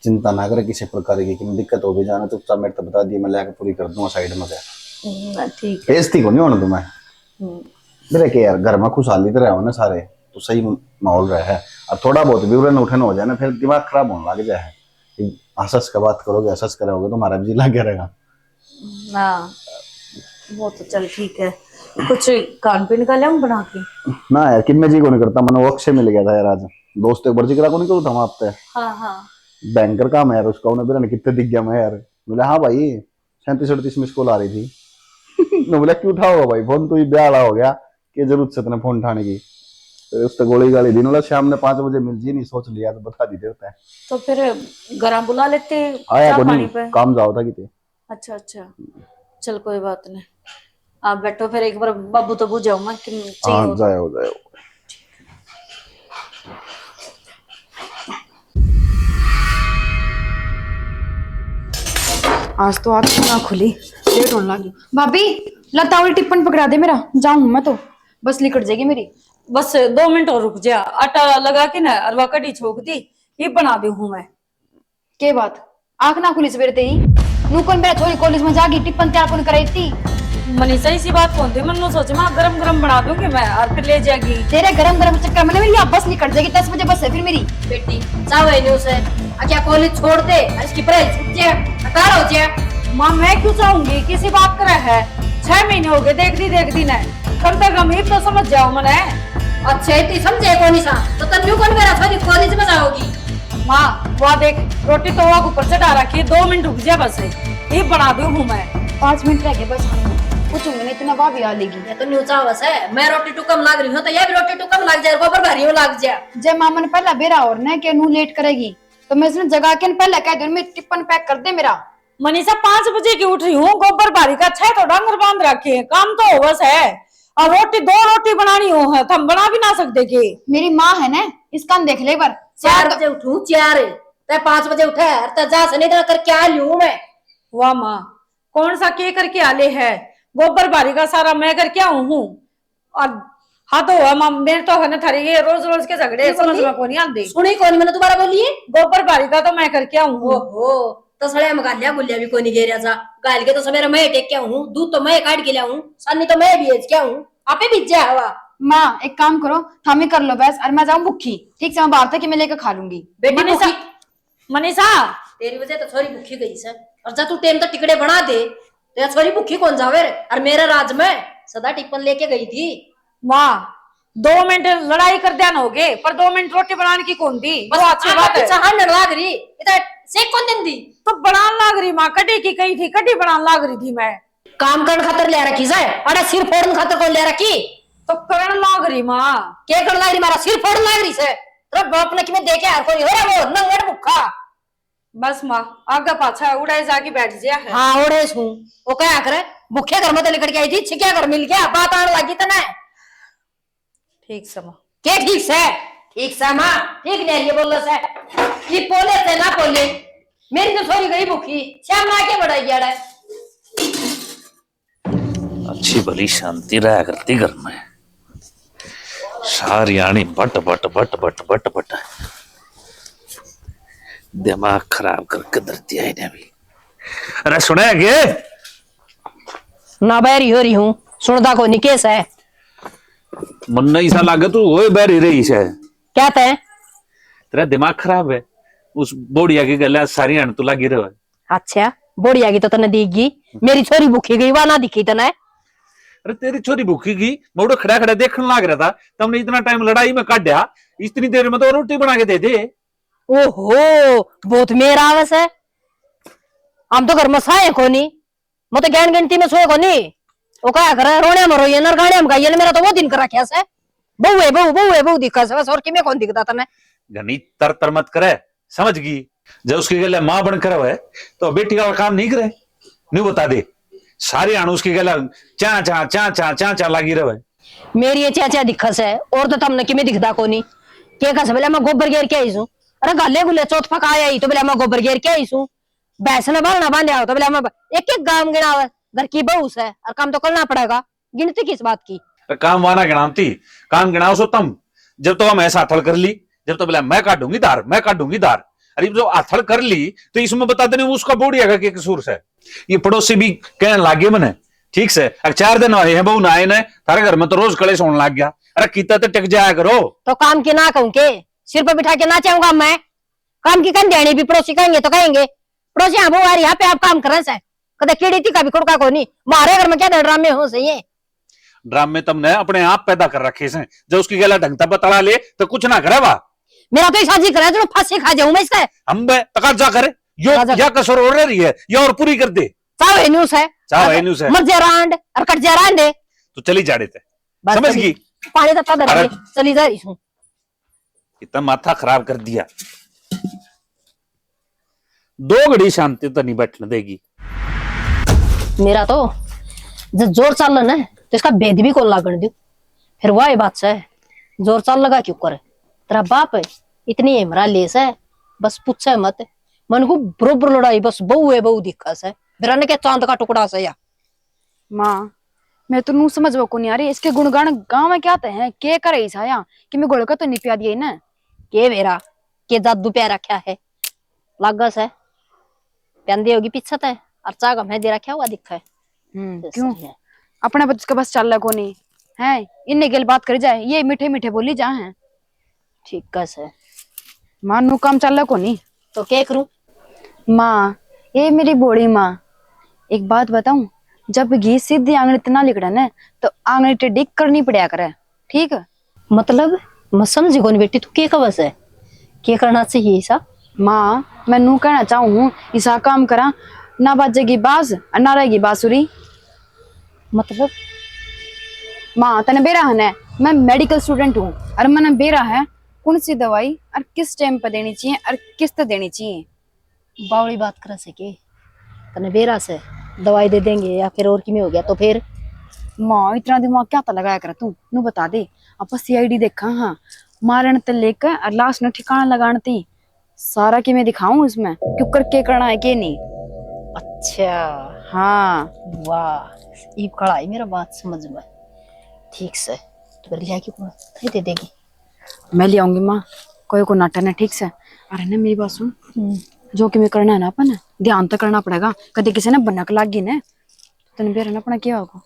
चिंता ना करे किसी प्रकार की, कि दिक्कत हो भी जाना, चुपचाप मेरे तो बता दिए, मैं लेकर पूरी कर दूंगा साइड में। क्या हम्म, ठीक है। बेइज्जती को नहीं होना तुम्हें। हम्म। मेरे के यार, घर में खुशहाली तो रहो ना सारे, तो सही माहौल रहे है। और थोड़ा बहुत भी उड़न उठन हो जाए ना, फिर दिमाग खराब होने लग जाए है। कि हंस हंस के बात करोगे, हंस हंस के रहोगे, तुम्हारा भी जी लग रहेगा। ना, वो तो चल ठीक है। कुछ खान पीन का लियाऊं बना के? ना यार, किन्ने जी को नहीं करता, मैंने वो अक्षय मिल गया था यार आज। दोस्त एक बार जिक्र को नहीं करूँ था वहाँ पे। हाँ, हाँ। भयंकर काम है यार उसका, उन्हें बेरा ने कितने दिख गया मैं यार। बोले, "हाँ भाई, सैंतीस अड़तीस मिस कॉल आ रही थी।" मैं बोला, "क्यों उठाओगा भाई फोन, तू ही ब्याह वाला हो गया, क्या जरूरत से इतने फोन उठाने की?" फिर उसने गोली गाली दी, बोला, "शाम ने पाँच बजे मिल जी, नहीं सोच लिया तो बता दी देता है।" तो फिर घरा बुला लेते आया चाह को पानी नहीं, पे। काम जाओ था किते। अच्छा, अच्छा, चल कोई बात नहीं, आप बैठो, फिर एक बार बाबू तो बुझाऊंगा कि चाहिए हाँ, हो। जाओ, जाओ। आज तो आँख ना खुली, लेट होने लगी। भाभी, लता वाली टिप्पण पकड़ा दे मेरा, जाऊँ मैं तो, बस लिकट जाएगी मेरी। बस दो मिनट और रुक जा, आटा लगा के ना अरवा कड़ी छोक दी, ये बना दे हूँ मैं। के बात, आंख ना खुली सवेरे तेरी? नू कौन मेरा छोरी कॉलेज में जागी, टिप्पन तैयार कौन कराई थी? मनीषा, इसी बात कौन थी? मन्नू सोच मैं गरम गरम बना दूंगी मैं और फिर ले जाएगी। तेरे गरम गरम चक्कर में ना मेरी यहाँ बस निकल जाएगी, दस बजे बस है फिर मेरी। बेटी, चाहो है न्यू से, आ क्या कॉलेज छोड़ दे और इसकी पढ़ाई छूट जाए, अठारह हो जाए। माँ, मैं क्यों चाहूंगी, किसी बात करे है? छह महीने हो गए देखती देखती ने, कम से कम ये तो समझ जाओ मने। अच्छा, इतनी समझे कोनी सा, तो तन्नू कौन मेरा छोरी कॉलेज में जाओगी? माँ, वहाँ देख, रोटी तो वहाँ ऊपर चढ़ा रखी है, दो मिनट रुक जा बस, ये बना दूँ हूँ मैं। पाँच मिनट रह गए बस, कुछ होंगे ना, इतना भाभी आ लेगी। ये तो न्यू चावस है, मैं रोटी टुकम लाग रही हूँ तो ये भी रोटी टुकम लाग जाए, गोबर भारी हो लाग जाए। जय मामा ने पहला बेरा और ना के नू लेट करेगी, तो मैं इसने जगा के न पहले कह दूँ, मेरी टिप्पन पैक कर दे मेरा। मनीषा, पाँच बजे की उठ रही हूँ, गोबर भारी का छह तो डांगर बांध रखे हैं, काम तो होगा से। और रोटी, दो रोटी बनानी हो है, थम बना भी ना सकते के? मेरी माँ है ना, इसका न देख ले एक बार। चार बजे उठूं, चार, तै पाँच बजे उठे, अरे तै जा सने इतना करके आ लूं मैं। वाह माँ, कौन सा के करके आले है, गोबर भारी का सारा मैं करके आऊं हूँ। और हाँ तो हुआ माँ, मेरे तो है ना थारी ये रोज रोज के झगड़े ये समझ बोली? में कोनी आंदे। सुनी कोनी, मैंने दोबारा बोलिए। गोबर भारी का तो मैं करके आऊं हूँ। ओहो, तो सड़े हम गालिया गुलिया भी कोनी गेरिया जा। गाल के तो सवेरे मैं टेक के आऊं हूँ, दूध तो मैं काट के लाऊं, सानी तो मैं भेज के आऊं, आपे भेजा हवा। माँ, एक काम करो, थामी कर लो बस, और मैं जाऊं भूखी। ठीक से, मैं बाहर तक मैं लेके खा लूंगी। बेटी मनीषा, भूखी मनीषा, तेरी वजह तो छोरी भूखी गई से। और जा तू टेम तो टिकड़े बना दे, तो या छोरी भूखी कौन जावे रे? और मेरे राज में सदा टिप्पन लेके गई थी। माँ, दो मिनट लड़ाई कर दिया न होगे, पर दो मिनट रोटी बनाने की कौन दी? बस वो अच्छी आगे बात है। पीछे हांडण लाग रही, इधर से कौन दिन दी? तो बनान लाग रही माँ, कटी की कही थी, कटी बनान लाग रही थी मैं। काम करण खातर ले रखी से, अरे सिर फोड़न खातर कौन ले रखी? तो करण लाग रही माँ। के करण लाग रही? मारा सिर फोड़न लाग रही से। तेरा बाप ने किमें देखे यार कोई हो रहा वो नंगड़ भूखा। बस माँ, आगे पाछा उड़ाए जाके बैठ जिया है। हाँ, उड़े सूं। वो क्या करे? भूखे घर में तो लिकड़ के आई थी, छिकिया घर मिल गया, बात आने लगी तने। ठीक से माँ। के ठीक से? ठीक से माँ, ठीक नहीं ये बोल से। ये बोले से ना बोले, मेरी तो छोरी गई भूखी, श्याम ना के बड़ा गया है। अच्छी भली शांति रहा करती घर में। सारी आनी but but but but but but. दिमाग खराब करके धरती आई ने भी। अरे सुने के? ना बहरी हो रही हूँ, सुनदा को नहीं केस है। मन्ने ऐसा लागे तू ओए बहरी रही से। क्या तै? तेरा दिमाग खराब है। उस बोढ़िया की गल सारी आन तू लागी रहे। अच्छा, बोढ़िया की तो तने दीगी, मेरी छोरी भूखी गई, वह ना दिखी तने। अरे तेरी छोरी भूखी गई, मैं उड़े खड़ा खड़ा देखने लाग रहा था, तुमने इतना टाइम लड़ाई में काढ़ा, इतनी देर में तो रोटी बना के दे दे। ओहो, बहुत मेर आवे से। हम तो घर में साए कोनी, मैं तो ज्ञान गिनती में सोए कोनी। वो कहा करे, रोने में रोइए ना, गाने में गाइए ना, मेरा तो वो दिन कर रखा से। बहू है बहू, बहू है बहू दिखा से बस, और किमें कौन दिखता तने? घनी तर तर मत करे, समझ गई? जब उसकी गले माँ बन कर रहे तो बेटी का काम नहीं करे, नहीं बता दे। सारी आन उसकी गले चा चा चा चा चा चा लागी रहे। मेरी ये चा चा दिखा से, और तो तमने किमें दिखता कोनी। के कस बोले मैं गोबर घेर के आई सूं। अरे गाले गुले चौथ पका आई तो बोले मैं गोबर घेर के आई सूं। भैंस ने बालना बांधे आओ तो बोले मैं ब-, एक एक गाम गिना हुआ, घर की बहू से और काम तो करना पड़ेगा। गिनती किस बात की? अरे काम वाना गिनावती, काम गिनाओ सो तम। जब तो हम ऐसा हथल कर ली, जब तो बोला मैं काटूंगी धार, मैं काटूंगी धार। अरे जो हथल कर ली तो इसमें बता देने उसका बोढ़िया का क्या कसूर से? ये पड़ोसी भी कहने लागे मने, ठीक से, अब चार दिन हुए हैं बहू ना आए ने, थारे घर में तो रोज कलेश होने लग गया। अरे कितना तो टिक जाया करो। तो काम की ना कहूं के, सिर पे बिठा के नाचाऊंगा मैं? काम की कन देनी भी पड़ोसी कहेंगे तो कहेंगे, पड़ोसी हाँ बहू आ रही, यहाँ पे आप काम कर रहे हैं। कदे कीड़ी थी कभी कुड़का को नहीं। मारे घर में क्या ड्रामे हो सही है? ड्रामे तुमने अपने आप पैदा कर रखे से। जब उसकी गला ढंग तक बतला ले तो कुछ ना करे वा। मेरा तो ऐसा जी करे जो फांसी खा जाऊं मैं इससे। हम बे तकाजा करे, यो राजा या कसर और रह रही है, या और पूरी कर दे। चाहे न्यूस है, चाहे न्यूस है। मर जा रांड और कट जा रांड है। तो चली जाड़े ते। बस समझ चली। गई? पानी तत्ता धर अरे। चली जा रही हूँ। इतना माथा खराब कर दिया। दो घड़ी शांति तो नहीं बैठने देगी। मेरा तो जब जोर चाल ना तो इसका भेद भी कौन लागण दू। फिर वही बात से जोर चाल लगा क्यों करे? तेरा बाप है, इतनी हिमरा लेस है, बस पूछे मत। मन को बरोबर लड़ाई, बस बहू है, बहू दिखा से। बिरन के चांद का टुकड़ा से या। माँ, मैं तो नू समझ वो कोनी आ रही, इसके गुणगान गाँव में क्या ते हैं, के करे इस आया कि मैं घोल का तो नहीं पिया दिया ना। के बेरा, के जादू प्या रखा है, लागा से प्यांदी होगी पीछे ते, और चाह का मैं दे रखा हुआ दिखा है। हम्म, जैसे क्यों? है। अपना बस का बस चल कोनी है, इन्ने गेल बात करी जाए, ये मीठे मीठे बोली जा हैं। ठीक है से। माँ, नू काम चल कोनी। तो के करूं? माँ, ये मेरी बोली माँ, एक बात बताऊं, जब घी सीधी आंगली ते ना लिकड़े ना, तो आंगली टेढ़ी करनी पड़ा करे, ठीक? मतलब, मैं समझी कोनी बेटी, तू के कहवे से? के करना चाहिए इसा? माँ, मैं नू कहना चाहूँ हूँ, इसा काम करा, ना बाजेगी बाज और ना रहेगी बांसुरी। मतलब? माँ, तने बेरा है ना, मैं मेडिकल स्टूडेंट हूँ और मने बेरा है कौन सी दवाई और किस टाइम पे देनी चाहिए और किस तरह देनी चाहिए। बावली बात करे से के? तने बेरा से दवाई दे देंगे या फिर और किमें हो गया तो फिर? माँ, इतना दिमाग क्या तो लगाया कर तू, नू बता दे। आप सीआईडी देखा हाँ, मारण ते लेकर और लाश ने ठिकाना लगाने ती सारा किमें दिखाऊं इसमें, क्यों करके करना है के नहीं। अच्छा। हाँ। वाह, इब कड़ा आई मेरा बात समझ में। ठीक से, तो फिर लिया क्यों कौन दे देगी? मैं ले आऊंगी माँ, कोई को नाटा ना, ठीक से। अरे ना, मेरी बात सुन, हम्म। जो कि मैं करना है ना अपन, ध्यान तो करना पड़ेगा, कदे किसी ने भनक लाग गई ना, तो तने बेरा ना अपना क्या होगा।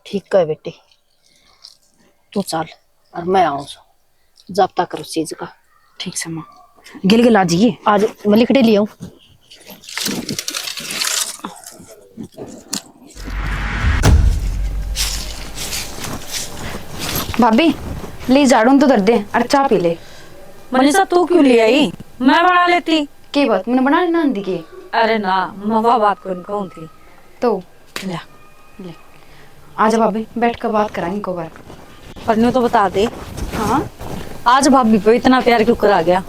ठीक है बेटी, तू चल और मैं आऊँ सो, जब तक उस चीज का। ठीक से माँ, गिल गिल आ जाइए। आज मैं लिकड़े ले आऊँ। भाभी, ले झाड़ू तो धर दे और चाय पी ले। मनीषा, तू क्यों ले आई? मैं बना लेती। के बात, मैंने बना लेना आंदी के? अरे ना, मैं वा बात कौन कहूँ थी। तो ले। ले। आजा भाभी, बैठ कर बात करांगे को बार। पर न्यू तो बता दे। हाँ? आज भाभी पे इतना प्यार क्यों करा गया?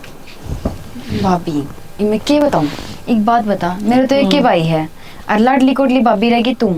भाभी, मैं के बताऊं? एक बात बता, मेरे तो एक ही हम्म। भाई है और लाडली कोडली भाभी रहेगी तू,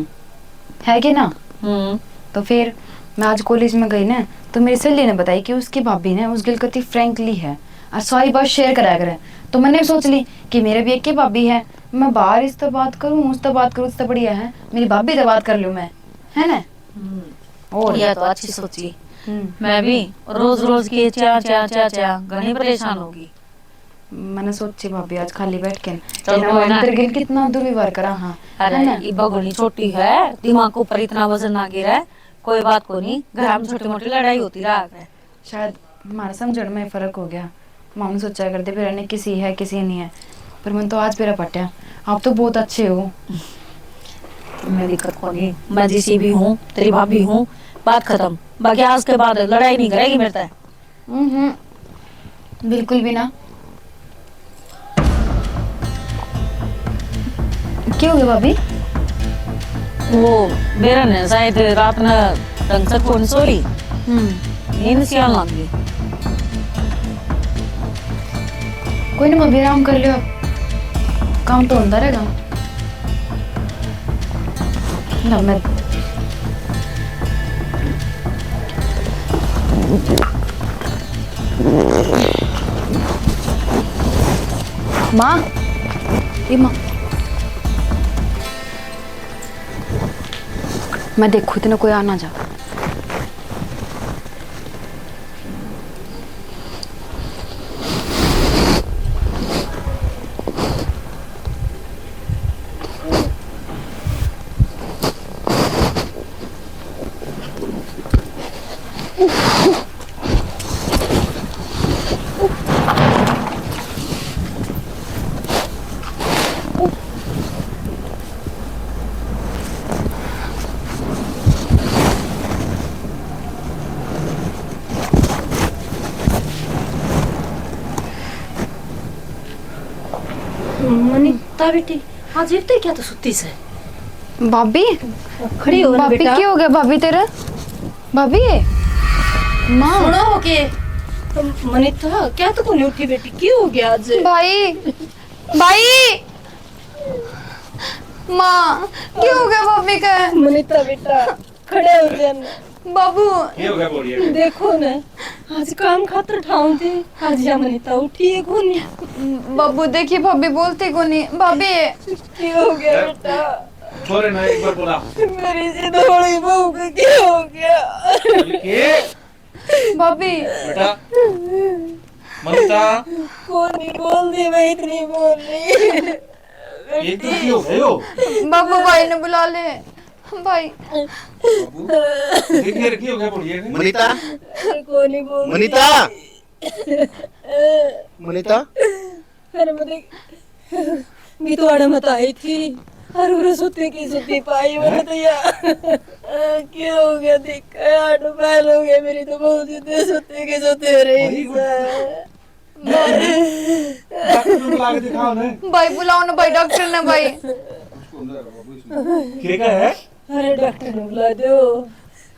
है कि ना? हम्म। तो फिर मैं आज कॉलेज में गई ना, तो मेरी सहेली ने बताई कि उसकी भाभी ने उस गिल कती फ्रैंकली है और सारी बात शेयर करा करे। तो मैंने भी सोच ली कि मेरे भी एक ही भाभी है, मैं बाहर इससे बात करूं, उससे बात करूं, उससे बढ़िया है मेरी भाभी से बात कर लूं मैं, है ना? हम्म। और या तो अच्छी सोची। हम्म। मैं भी रोज रोज के च्या च्या च्या च्या घणी परेशान होगी। मैंने सोची भाभी आज खाली बैठ के चल ना, कोई ना। तेरे गिल कितना दुर्व्यवहार करा हाँ, अरे, है ना? इब्बा घणी छोटी है, दिमाग के ऊपर इतना वजन ना गिरे। कोई बात को नहीं, घर में छोटी मोटी लड़ाई होती रहा है। शायद हमारे समझण में फर्क हो गया। मामू सोचा करते फिर ने किसी है किसी नहीं है, पर मैंने तो आज बेरा पट्या, आप तो बहुत अच्छे हो। मैं दिक्कत को नहीं, मैं जिसी भी हूँ, तेरी भाभी हूँ, बात खत्म। बाकी आज के बाद लड़ाई नहीं करेगी मेरे से। हम्म, बिल्कुल भी ना। क्या हो गया भाभी? वो बेरा ने शायद रात ने ढंग से कोनी सोई। हम्म। नींद सी आन लग गई। कोई ना भाभी, आराम कर लियो, काम तो होता रहेगा। ना, मैं माँ, ए माँ, मैं देखूँ इतने कोई आ ना जा। मनीता बेटी, आज इतने क्या तो सुती से? भाभी, खड़ी हो ना भाभी, बेटा। क्या हो गया भाभी तेरे? भाभी, माँ। सुनो के, मनीता, क्या तो कोनी उठी बेटी, क्या हो गया आज? भाई, भाई, माँ, क्या हो गया भाभी के? मनीता बेटा, खड़े हो जा ना। बाबू। ये हो गया बोलिए। देखो ना, आज काम खातर ठाऊं थे, आज या मनीता उठी है कोनी। बाबू, देखिए, भाभी बोलती कोनी। भाभी। क्या हो गया बेटा? छोरे ना, एक बार बुला। मेरी जिद वाली बहू को क्या हो गया? अरे के? भाभी। बेटा, मनीता। कौन नहीं बोल दी, मैं इतनी बोल रही। ये तो क्यों हो गयो? बाबू, भाई ने बुला ले। भाई। बाबू, देख यार, क्यों हो गया बुढ़िया ने? मनीता। कौन नहीं बोल मनीता। मनीता। अरे, मैं देख, मैं तो आड़े मत आई थी। अरे, उरे सुत्ती की सुत्ती पाई, मैंने तो या। क्या हो गया? देख, आठ बैल हो गए, मेरी तो बहुत जिद्दे सुत्ती की सुत्ती हो रही है। डॉक्टर को बुला के दिखाओ ना। भाई, बुलाओ ना भाई, डॉक्टर ने भाई। के का है? अरे, डॉक्टर ने बुला दो,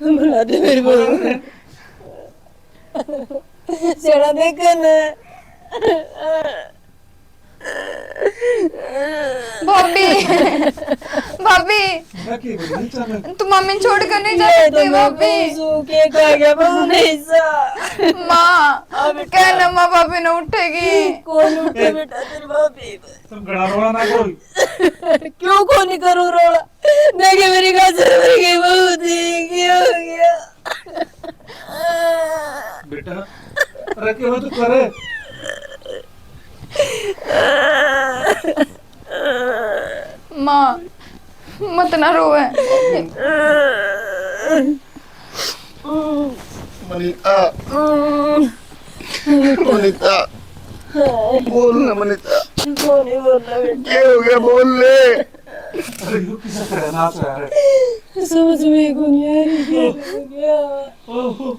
बुला दो मेरे को। सेड़ा देख ना। भाभी, भाभी, तू मम्मी छोड़ कर नहीं जा सकती भाभी। के खा गया बहू नहीं सा। माँ, अब कहना माँ, भाभी ने उठेगी। कौन उठे बेटा तेरी भाभी? तुम घड़ा रोला ना कोई। क्यों को नहीं करूँ रोला? देखे मेरी गाजर मर गई, बहू थी, क्या हो गया? बेटा, अरे क्यों तू करे? माँ, मत ना रोवे। मनीता, मनीता, बोल ना मनीता। कोनी बोलना बेटा। क्या हो गया, बोल ले। अरे, यो किसा तरह नाच रहा है? समझ में कोनी आ रही, क्या हो गया? ओहो।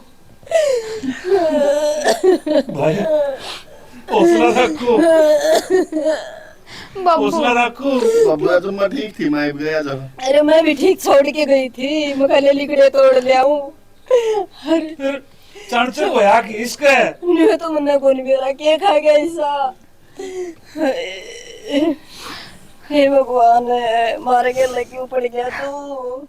भाई, हौसला रखो। बाबू। हौसला रखो। बाबू, आज मैं ठीक थी, मैं भी गया था। अरे, मैं भी ठीक छोड़ के गई थी, मैं खाली लिकड़े तोड़ ले आऊं। अरे। फिर चाणचक होया कि इसके? न्यू तो मन्ने कोनी बेरा, के खा गया ऐसा? हे भगवान, मारे गेले क्यों पड़ गया तू?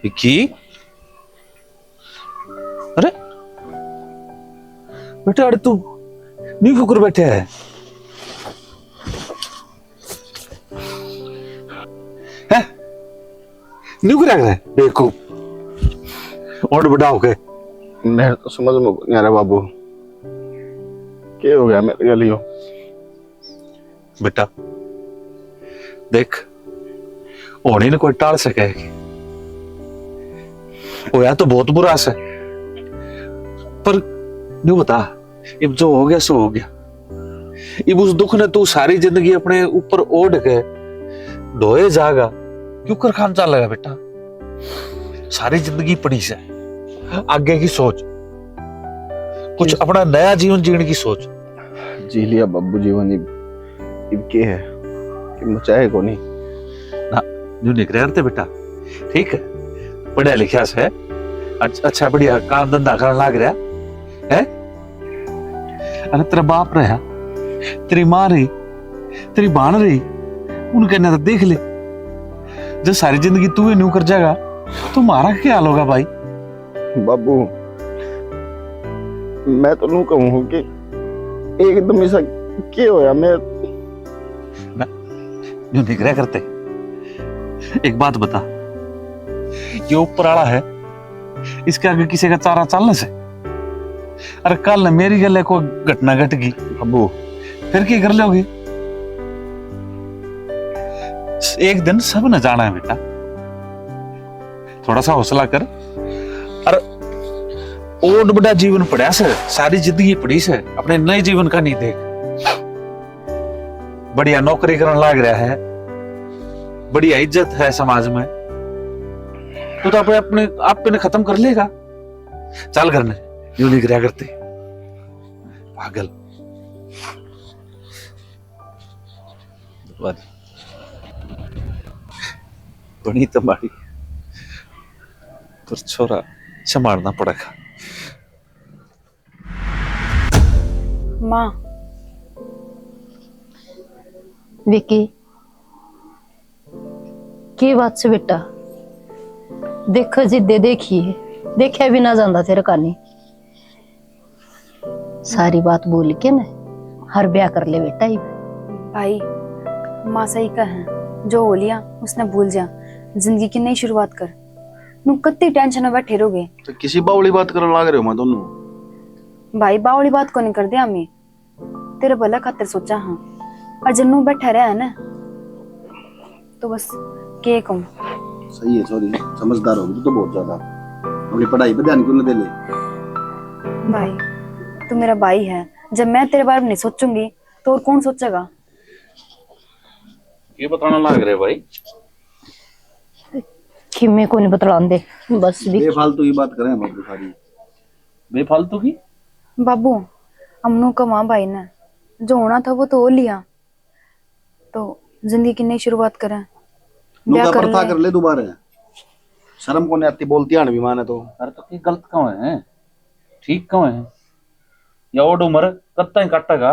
विक्की, अरे बेटा, अरे तू न्यू फुकर बैठा है, हैं? न्यू करा करे बेवकूफ। और बड़ा होके। मैं तो समझ में नहीं आ रहा बाबू, के हो गया मेरे गलियों। बेटा, देख, होने ने कोई टाल सके है? होया तो बहुत बुरा से, पर न्यू बता, इब जो हो गया सो हो गया। इब उस दुख ने तू सारी जिंदगी अपने ऊपर ओढ़ के ढोए जागा, क्यों कर काम चलेगा बेटा? सारी जिंदगी पड़ी से, आगे की सोच, कुछ अपना नया जीवन जीने की सोच। जी लिया बाबू जीवन, इब, इब के है? इब मचाए कोनी। ना, न्यू नहीं करते बेटा, ठीक है, पढ़ा लिखा से, अच्छ-, अच्छा बढ़िया काम धंधा करने लाग रहा है। अरे तेरा बाप रहा, तेरी माँ रही, तेरी भाण रही, उनके ना तो देख ले। जब सारी जिंदगी तू ही न्यू कर जाएगा, तो हमारा क्या हाल होगा भाई? बाबू, मैं तो न्यू कहूँ कि एकदम ऐसा के होया? मैं ना, न्यू नहीं करया करते। एक बात बता, ये ऊपर वाला है, इसके आगे किसी का चारा चलने से? अरे कल मेरी गले कोई घटना घट गई, बाबू, फिर क्या कर लोगे? एक दिन सब न जाना है बेटा। थोड़ा सा हौसला कर। अरे ओड बड़ा जीवन पड़ा से, सारी जिंदगी पड़ी से, अपने नए जीवन का नहीं देख। बढ़िया नौकरी करने लाग रहा है, बढ़िया इज्जत है समाज में, तू तो अपने, अपने आप पे ने खत्म कर लेगा। चल घर ने, यूं नहीं करया करते पागल। वाह। बनी तो माड़ी, पर छोरा संभालना पड़ेगा। माँ। विकी, के बात से बेटा? देखो जिद्दे देखिए, देखा भी ना जांदा तेरे कानी। सारी बात भूल के ना, हर ब्याह कर ले बेटा ही। भाई, माँ सही कहे, जो हो लिया उसने भूल जा, जिंदगी की नई शुरुआत कर। नू कत्ती टेंशन में बैठे रहोगे। तो किसी बावली बात करने लाग रहे हो माँ दोनों? भाई, बावली बात को नहीं कर दिया हमें, तेरे भले खातिर सोचा हाँ। और जब नू बैठा रहा है ना, तो बस के कहूँ। सही है छोरी, समझदार होगी तू तो बहुत ज्यादा। अपनी पढ़ाई पे ध्यान क्यों ना दे ले? भाई, तू मेरा भाई है, जब मैं तेरे बारे में नहीं सोचूंगी तो और कौन सोचेगा? ये बताना लाग रहे भाई? कि मैं को नहीं बतलान दे, बस भी। बेफालतू की बात करें बाबू सारी। बेफालतू की? बाबू, हमनू कमा भाई ने, जो होना था वो तो हो लिया, तो जिंदगी की नई शुरुआत करें। ब्याह नुका कर प्रथा ले। कर ले दोबारा। शर्म को नहीं आती बोलती आन भी माने तो। अरे तो की गलत क्यों है, ठीक क्यों है? या ओड उम्र कत्ता ही काटेगा,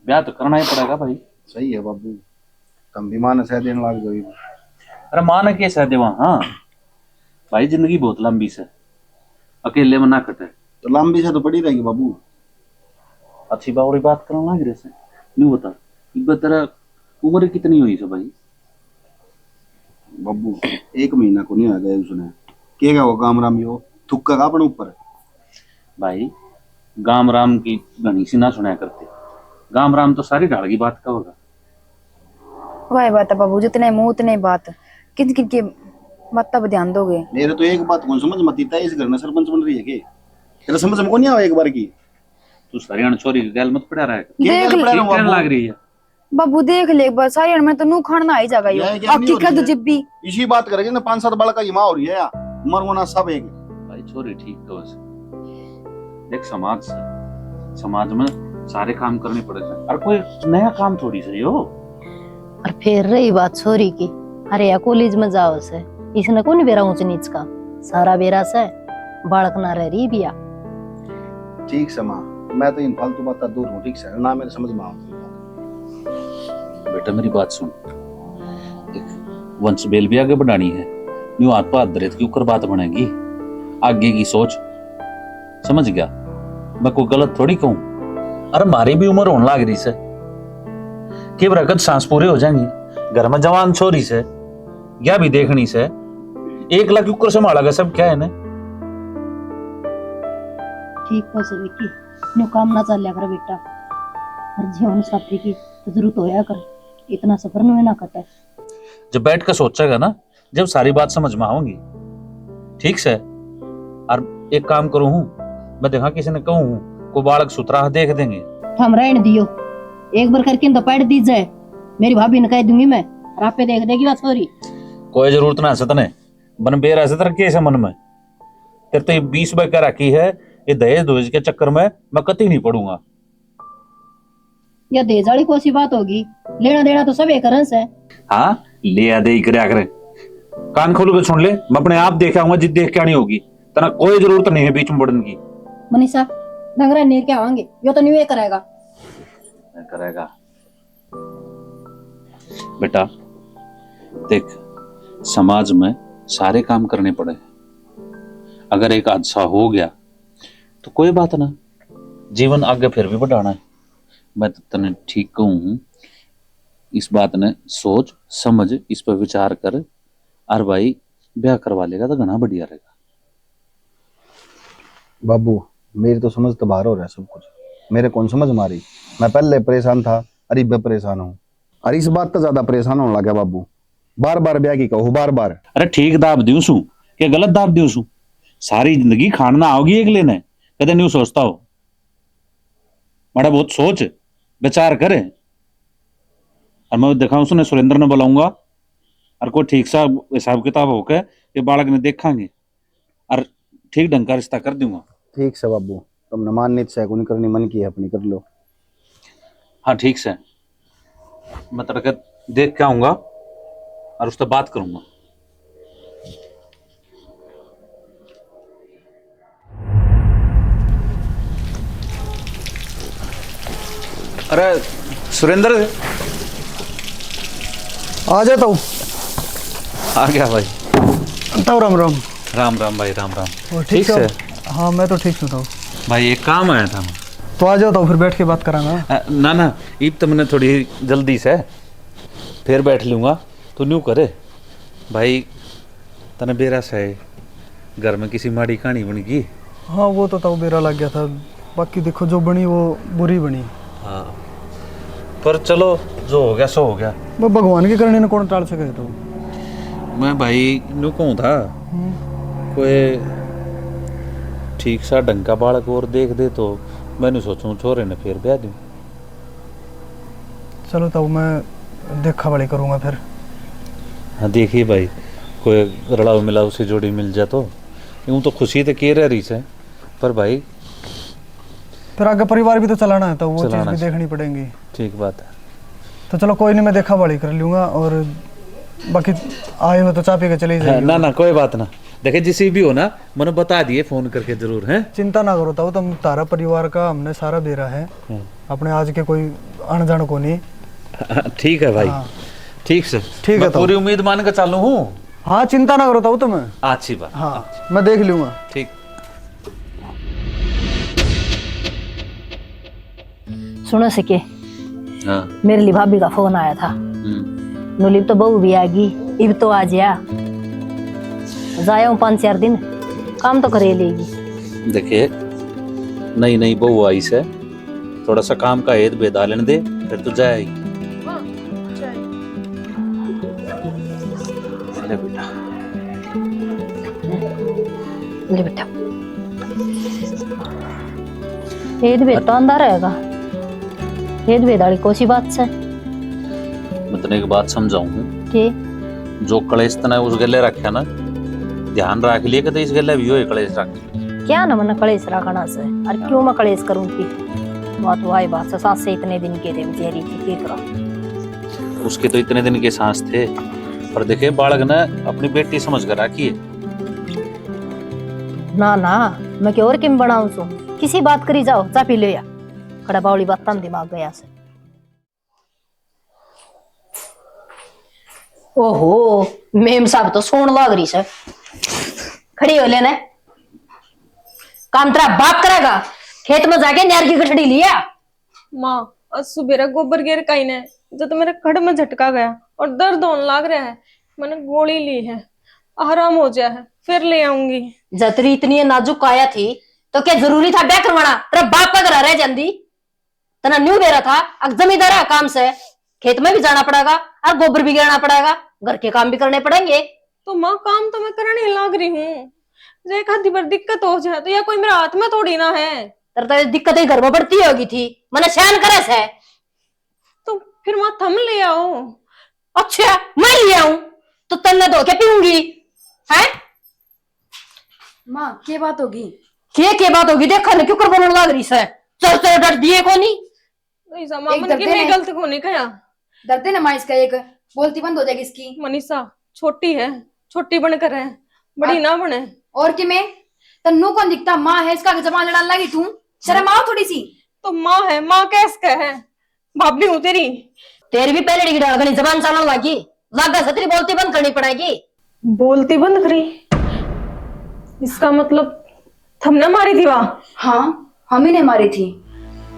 ब्याह तो करना ही पड़ेगा भाई। सही है बाबू, तुम भी माँ ने सह देने लाग जाओ। अरे माँ ने के सह देवा? हाँ भाई, जिंदगी बहुत लंबी से, अकेले में ना कटे। तो लंबी से तो पड़ी रहेगी बाबू। अच्छी बावड़ी बात करने लाग रहे से। नहीं बता, इब्बे तेरा उम्र कितनी हुई से भाई? बाबू, एक महीना को नहीं आ गया उसने। के क्या हो गाम राम यो थुक्का का अपने ऊपर। भाई, गाम राम की घणी सी ना सुना करते। गाम राम तो सारी ढाल की बात का होगा। वाह बात है बाबू, जितने मुंह उतने बात। किन किन की बात पर ध्यान दोगे? मेरे तो एक बात कौन समझ मत आता, इस घर में सरपंच बन रही है के? तेरा समझ में को नहीं आवा एक बार की? तू सरियाण छोरी की गैल मत पड़ा रहा है। के देख गैल ले। पड़ा रहा ठीक हूँ कहने बाबू? लाग रही है। बाबू देख ले एक बार, सारी में तो नू खान ना आई जागा यो। यह क्या नहीं आखी हो रही कद है? जिब्बी। इसी बात करके ना पांच सात बालका की माँ हो रही है यार। मरवना सब एक। भाई छोरी ठीक तो है। देख समाज से, समाज में सारे काम करने पड़े हैं। और कोई नया काम थोड़ी से यो। और फिर रही बात छोरी की, अरे या कॉलेज में जाओ से, इसने कौन बेरा ऊंच नीच का, सारा बेरा से, बालक ना रह रही बिया। ठीक से माँ, मैं तो इन फालतू बातें दूर हूँ, ठीक से ना मेरे समझ में आओ। बेटा मेरी बात सुन, एक वंश बेल भी आगे बढ़ानी है, न्यू हाथ पर हाथ धरे तो क्यों कर बात बनेगी? आगे की सोच, समझ गया? मैं कोई गलत थोड़ी कहूँ। अरे म्हारी भी उम्र होने लाग रही से, के बरकत सांस पूरे हो जाएंगे। घर में जवान छोरी से, या भी देखनी से, एक लाख ऊपर से माला का सब क्या है ना? ठीक तो से विक्की, न्यू काम ना चल लिया कर बेटा, और जीवन साथी की तो जरूरत होया कर, इतना सफर न्यू ना कटे। जब बैठ के सोचेगा ना, जब सारी बात समझ में आओगी। ठीक से, और एक काम करूँ हूँ, मैं देखा किसी ने कहूँ हूँ, को बालक सुथरा देख देंगे। हम रहन दियो, एक बार करके तो पढ़ दीजिए, मेरी भाभी ने कह दूंगी मैं, और आपे देख देगी बात छोरी। कोई जरूरत ना है सतने, बन बेरा से तेरा के से मन में, तेरे तो ये बीस बार कह रखी है, ये दहेज दहेज के चक्कर में मैं कतई नहीं पड़ूंगा। या दहेज वाली कौन सी बात होगी? लेना देना तो सब एक करन से। हाँ, लिया दे ही करया करे। कान खोल के सुन ले, मैं अपने आप देख आऊंगा, जिद देख के आनी होगी। तना कोई जरूरत नहीं है बीच में पड़न की। मनीषा, डंगरा ने क्या होंगे? यो तो नहीं ये करेगा। नहीं करेगा। बेटा, देख, समाज में सारे काम करने पड़े हैं। अगर एक हादसा हो गया, तो कोई बात ना, जीवन आगे फिर भी बढ़ाना है। मैं तो तने ठीक कहूँ हूँ, इस बात ने सोच समझ, इस पर विचार कर, और भाई ब्याह करवा लेगा तो घना बढ़िया रहेगा। बाबू, मेरी तो समझ तो बाहर हो रहा है सब कुछ, मेरे कौन समझ मारी। मैं पहले परेशान था, अरे इब्बे परेशान हूँ, और इस बात तो ज्यादा परेशान होने लगा बाबू। बार बार ब्याह की कहो, बार बार। अरे ठीक दाब दूं सू, के गलत दाब दूं सू? सारी जिंदगी खान ना आओगी एक लेने, कदे न्यू सोचता हो? माड़ा बहुत सोच विचार करे। और मैं दिखाऊं सुने सुरेंद्र ने बुलाऊंगा, और कोई ठीक सा हिसाब किताब होके ये बालक ने देखांगे, और ठीक ढंग का रिश्ता कर दूंगा। ठीक से बाबू, तुमने माननी तो सै कोनी, करनी मन की है अपनी, कर लो। हाँ ठीक से, मैं तड़के देख के आऊंगा और उससे बात करूंगा। अरे सुरेंद्र, आ जा तो। आ गया भाई। ताऊ राम राम। राम राम भाई, राम राम। और ठीक ठीक से? से? हाँ, मैं तो ठीक हूँ ताऊ। भाई, एक काम आया था मैं। तो आ जाओ ताऊ, फिर बैठ के बात करांगा। अ, ना, ना, इब तो मैंने थोड़ी जल्दी से, फिर बैठ लूँगा। तू न्यू करे भाई, तने बेरा से घर में किसी माड़ी कहानी बन गई। हाँ, वो तो ताऊ बेरा लग गया था, बाकी देखो जो बनी वो बुरी बनी। हाँ, पर चलो, जो हो गया सो हो गया। वो भगवान की करनी ने कौन टाल सके तो। मैं भाई न्यू कहूँ था, हम्म। कोई ठीक सा ढंग का बालक और देख दे तो मैं न्यू सोचूं छोरे ने फिर ब्याह दूं। चलो ताऊ, मैं देखा वाली करूँगा फिर। हाँ, देखिए भाई, कोई रलाव मिलाव सी जोड़ी मिल जाए तो। यूं तो खुशी तो के रह रही से, पर भाई फिर आगे परिवार भी तो चलाना है, तो वो चीज़ चलाना भी से। देखनी पड़ेगी। ठीक बात है। तो चलो कोई नहीं, मैं देखा वाली कर लूँगा, और बाकी आए हो तो चाय पी के चले ही हाँ, जाइए। ना, ना, कोई बात ना। देखे, जिसी भी हो ना, मैंने बता दिए फोन करके जरूर, हैं? चिंता ना करो ताऊ, तुम, तारा परिवार का हमने सारा बेरा है। हम्म। अपने आज के कोई अनजान को नहीं। हाँ, ठीक है भाई। हाँ। ठीक से। ठीक है मैं ताऊ। पूरी उम्मीद मान के चालू हूँ। हाँ, चिंता ना करो ताऊ तुम। अच्छी बात। हाँ, मैं देख लूँगा। ठीक। सुनो सके, हाँ। मेरे लिए भाभी का फोन आया था। हम्म। नुली तो बहू भी आ गई, इब तो आ जा, जाया हूँ पाँच चार दिन, काम तो करे लेगी। देखिए, नई नई बहू आई से, थोड़ा सा काम का हेद भेद आ लेने दे, फिर तो जाएगी। हाँ, जाए। ले बेटा। ले बेटा। हेद भेद तो आंदा रहेगा। हेद भेद वाली कौन सी बात से? मैं तने एक बात समझाऊं हूँ। के? जो कलेश तने उस गले रखा ना, ध्यान रख लिए कि इस गले भी यो ही कलेश रख। क्या ना मन्ने कलेश रखना से, और क्यों मैं कलेश करूँ थी? बात वही बात से, सास से इतने दिन के थे बेचारी की, के करा? उसके तो इतने दिन के सांस थे, पर देखे, बालक ने अपनी बेटी समझ कर रखी है। ना, ना, मैं क्या और किम बनाऊं सो? किसी बात करी जाओ, चा पी ले या। खड़ा बावली बात तन दिमाग गया से। ओहो, मेम साहब तो सोण लाग रही से। खड़ी हो लेने। काम तेरा बाप करेगा। खेत में जाके न्यार की गठड़ी लिया। माँ, आज सुबेरा गोबर गेर काई ने, जो तो मेरे खड़ में झटका गया और दर्द होने लाग रहा है। मैंने गोली ली है, आराम हो जाया है, फिर ले आऊंगी। जतरी इतनी नाजुक काया थी, तो क्या जरूरी था ब्याह करवाना? तेरा बाप का घर रह जांदी। तना न्यू बेरा था, अक जमींदार का काम से, खेत में भी जाना पड़ेगा और गोबर भी गिरना पड़ेगा, घर के काम भी करने पड़ेंगे। तो माँ, काम तो मैं करने ही लाग रही हूँ, जो एक आधी बार दिक्कत हो जाए तो या कोई मेरा हाथ में थोड़ी ना है। तेरे तो दिक्कत ही घर में बढ़ती होगी थी, मने सहन करे से। तो फिर माँ, थम ले आओ। अच्छा, मैं ले आऊं तो तन्ने धो के पीऊंगी, हैं? माँ, के बात होगी? के, के बात होगी? देखा ना, क्यों कर बोलने लग रही से? चल, चल, डर दिए कोनी। नहीं सा, माँ, एक मैंने डरते कितनी ने। गलत को नहीं कहा। डरते ना माँ, इसका एक बोलती बंद हो जाएगी इसकी। मनीषा छोटी है, छोटी बनकर है, बड़ी आ, ना बने। और कि मैं तन्नू कौन दिखता? माँ है, इसका जबान लड़ाने लगी तू। शर्म आओ थोड़ी सी। तो माँ है, माँ कैस कह है? भाभी हूँ तेरी। तेरी भी पहले की डाल घनी जबान चलन लगी। लागा सतरी बोलती बंद करनी पड़ेगी। बोलती बंद करी? इसका मतलब थमने मारी थी वा? हाँ, हम ही ने मारी थी।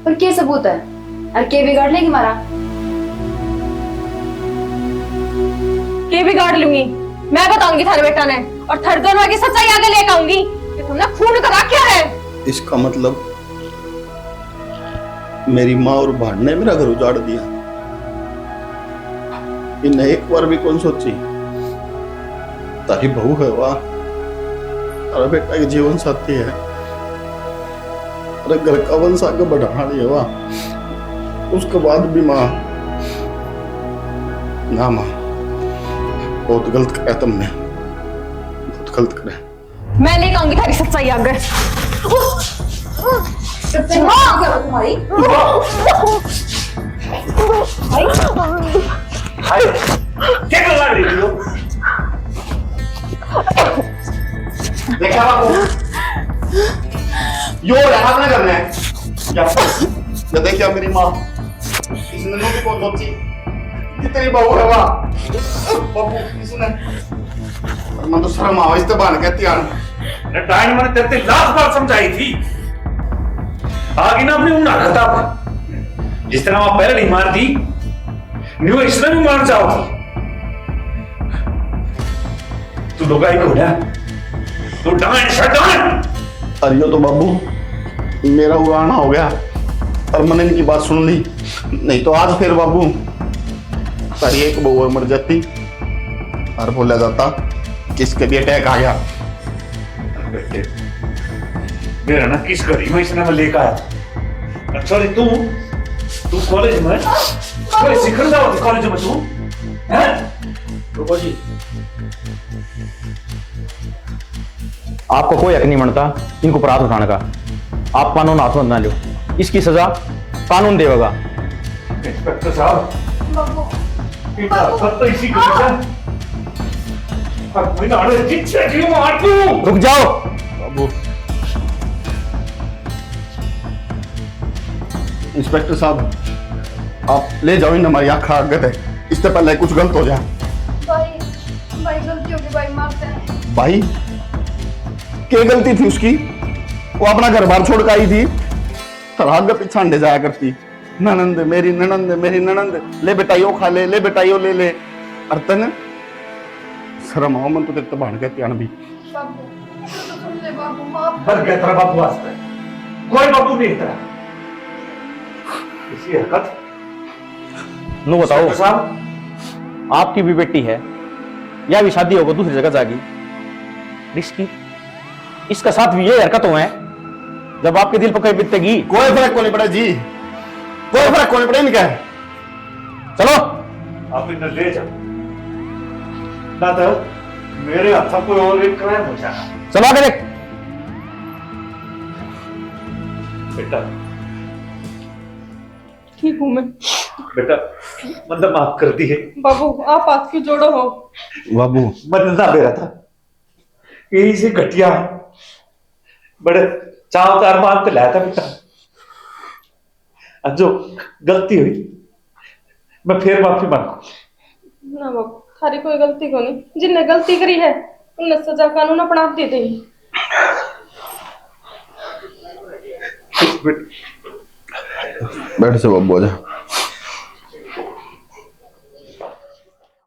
पर के सबूत है? और के बिगाड़ लेगी मारा? के बिगाड़ लूंगी? मैं बताऊंगी थारे बेटा ने, और थारे दोनों की सच्चाई आगे लेके आऊंगी कि तुमने खून करा क्या है। इसका मतलब मेरी माँ और भाण ने मेरा घर उजाड़ दिया। इन्हें एक बार भी कौन सोची? तारी बहू है वा, तारा बेटा के जीवन साथी है, अरे घर का वंश आगे बढ़ाने वाली है वा, उसके बाद भी माँ, ना माँ, बहुत गलत करा तुमने, बहुत गलत करा। मैं लेके आऊंगी थारी सच्चाई आगे। सच्चाई माँ! क्या तुम्हारी? क्या कर रही हो? देखा बाबू, यो रहा अपने घर में। या, या देखिया मेरी माँ, इसने नू भी कौन सोची कि तेरी बहू है वा। बाबू, इसने, मैं तो शर्म आवा, इस तो बहाने कहती आ। अरे डायन, मैंने तेरे ते लाख बार समझाई थी। आगे ना अपनी उन हरकतां पर। जिस तरह वहां पहले नहीं मार दी, न्यू इसने भी मार जाओ थी। तू लुगाई को ना, तू डायन, शैतान। अरे यो तो बाबू, मेरा उड़ाना हो गया और मैंने इनकी बात सुन ली, नहीं तो आज फिर बाबू, तारी एक बहू और मर जाती और बोला जाता कि इसके भी अटैक आ गया। बेटे, मेरा ना किस घड़ी में इसने मैं लेकर आया। अच्छा रे, तू, तू कॉलेज में, अरे सीखण जाओ कॉलेज में तू, हैं? रुको जी। आपको कोई हक नहीं बनता इनको पर हाथ उठाने का। आप कानून हाथ में ना लो, इसकी सजा कानून देवेगा। इंस्पेक्टर साहब, बाबू, इनका बाबू। सब तो इसी को आ। और कोई ना अड़े, जिच्छे जी मार दूं। रुक जाओ। बाबू। इंस्पेक्टर साहब, आप ले जाओ इन्हें, हमारी आँख आगे थे, इससे पहले कुछ गलत हो जाए। भाई, भाई, गलती हो गई भाई, माफ कर। भाई, क्या गलती थी उसकी? वो अपना घर बार छोड़ के आई थी, थारा आगे पीछे अंडे जाया करती। ननंद, मेरी ननंद, मेरी ननंद, ले बेटा यो खा ले, ले बेटा यो ले ले। अर तन शर्म आओ, मन तो तेरे तो भाण कहती आन भी। बाबू, तो सुन ले बाबू, माफ कर। मर गया तेरा बाबू आज तक। कोई बाबू नहीं तेरा। इसी हरकत। नु बताओ, डॉक्टर साहब। आपकी भी बेटी है, या भी शादी होकर दूसरी जगह जागी। रिस्की, इसका साथ भी ये हरकत हुए हैं, जब आपके दिल पर कहीं बीतेगी। कोई फर्क को नहीं पड़ा जी, कोई फर्क को नहीं पड़ा इनका। चलो। आप इन्हें ले जाओ, ना तो मेरे हाथों कोई और एक क्राइम हो जाएगा। चलो आगे देख। बेटा। ठीक हूँ मैं। बेटा, मतलब माफ कर दिए। बाबू, आप हाथ क्यों जोड़ो हो? बाबू। मतलब ना बेरा था। यही से घटिया। बड़े चाव तार मान तो लाया था बेटा। अब जो गलती हुई, मैं फिर माफी मांगू। ना बाबू, थारी कोई गलती कोनी। जिनने गलती करी है, उनने सजा कानून अपना आप दे देगी। बैठ से बाबू, आजा।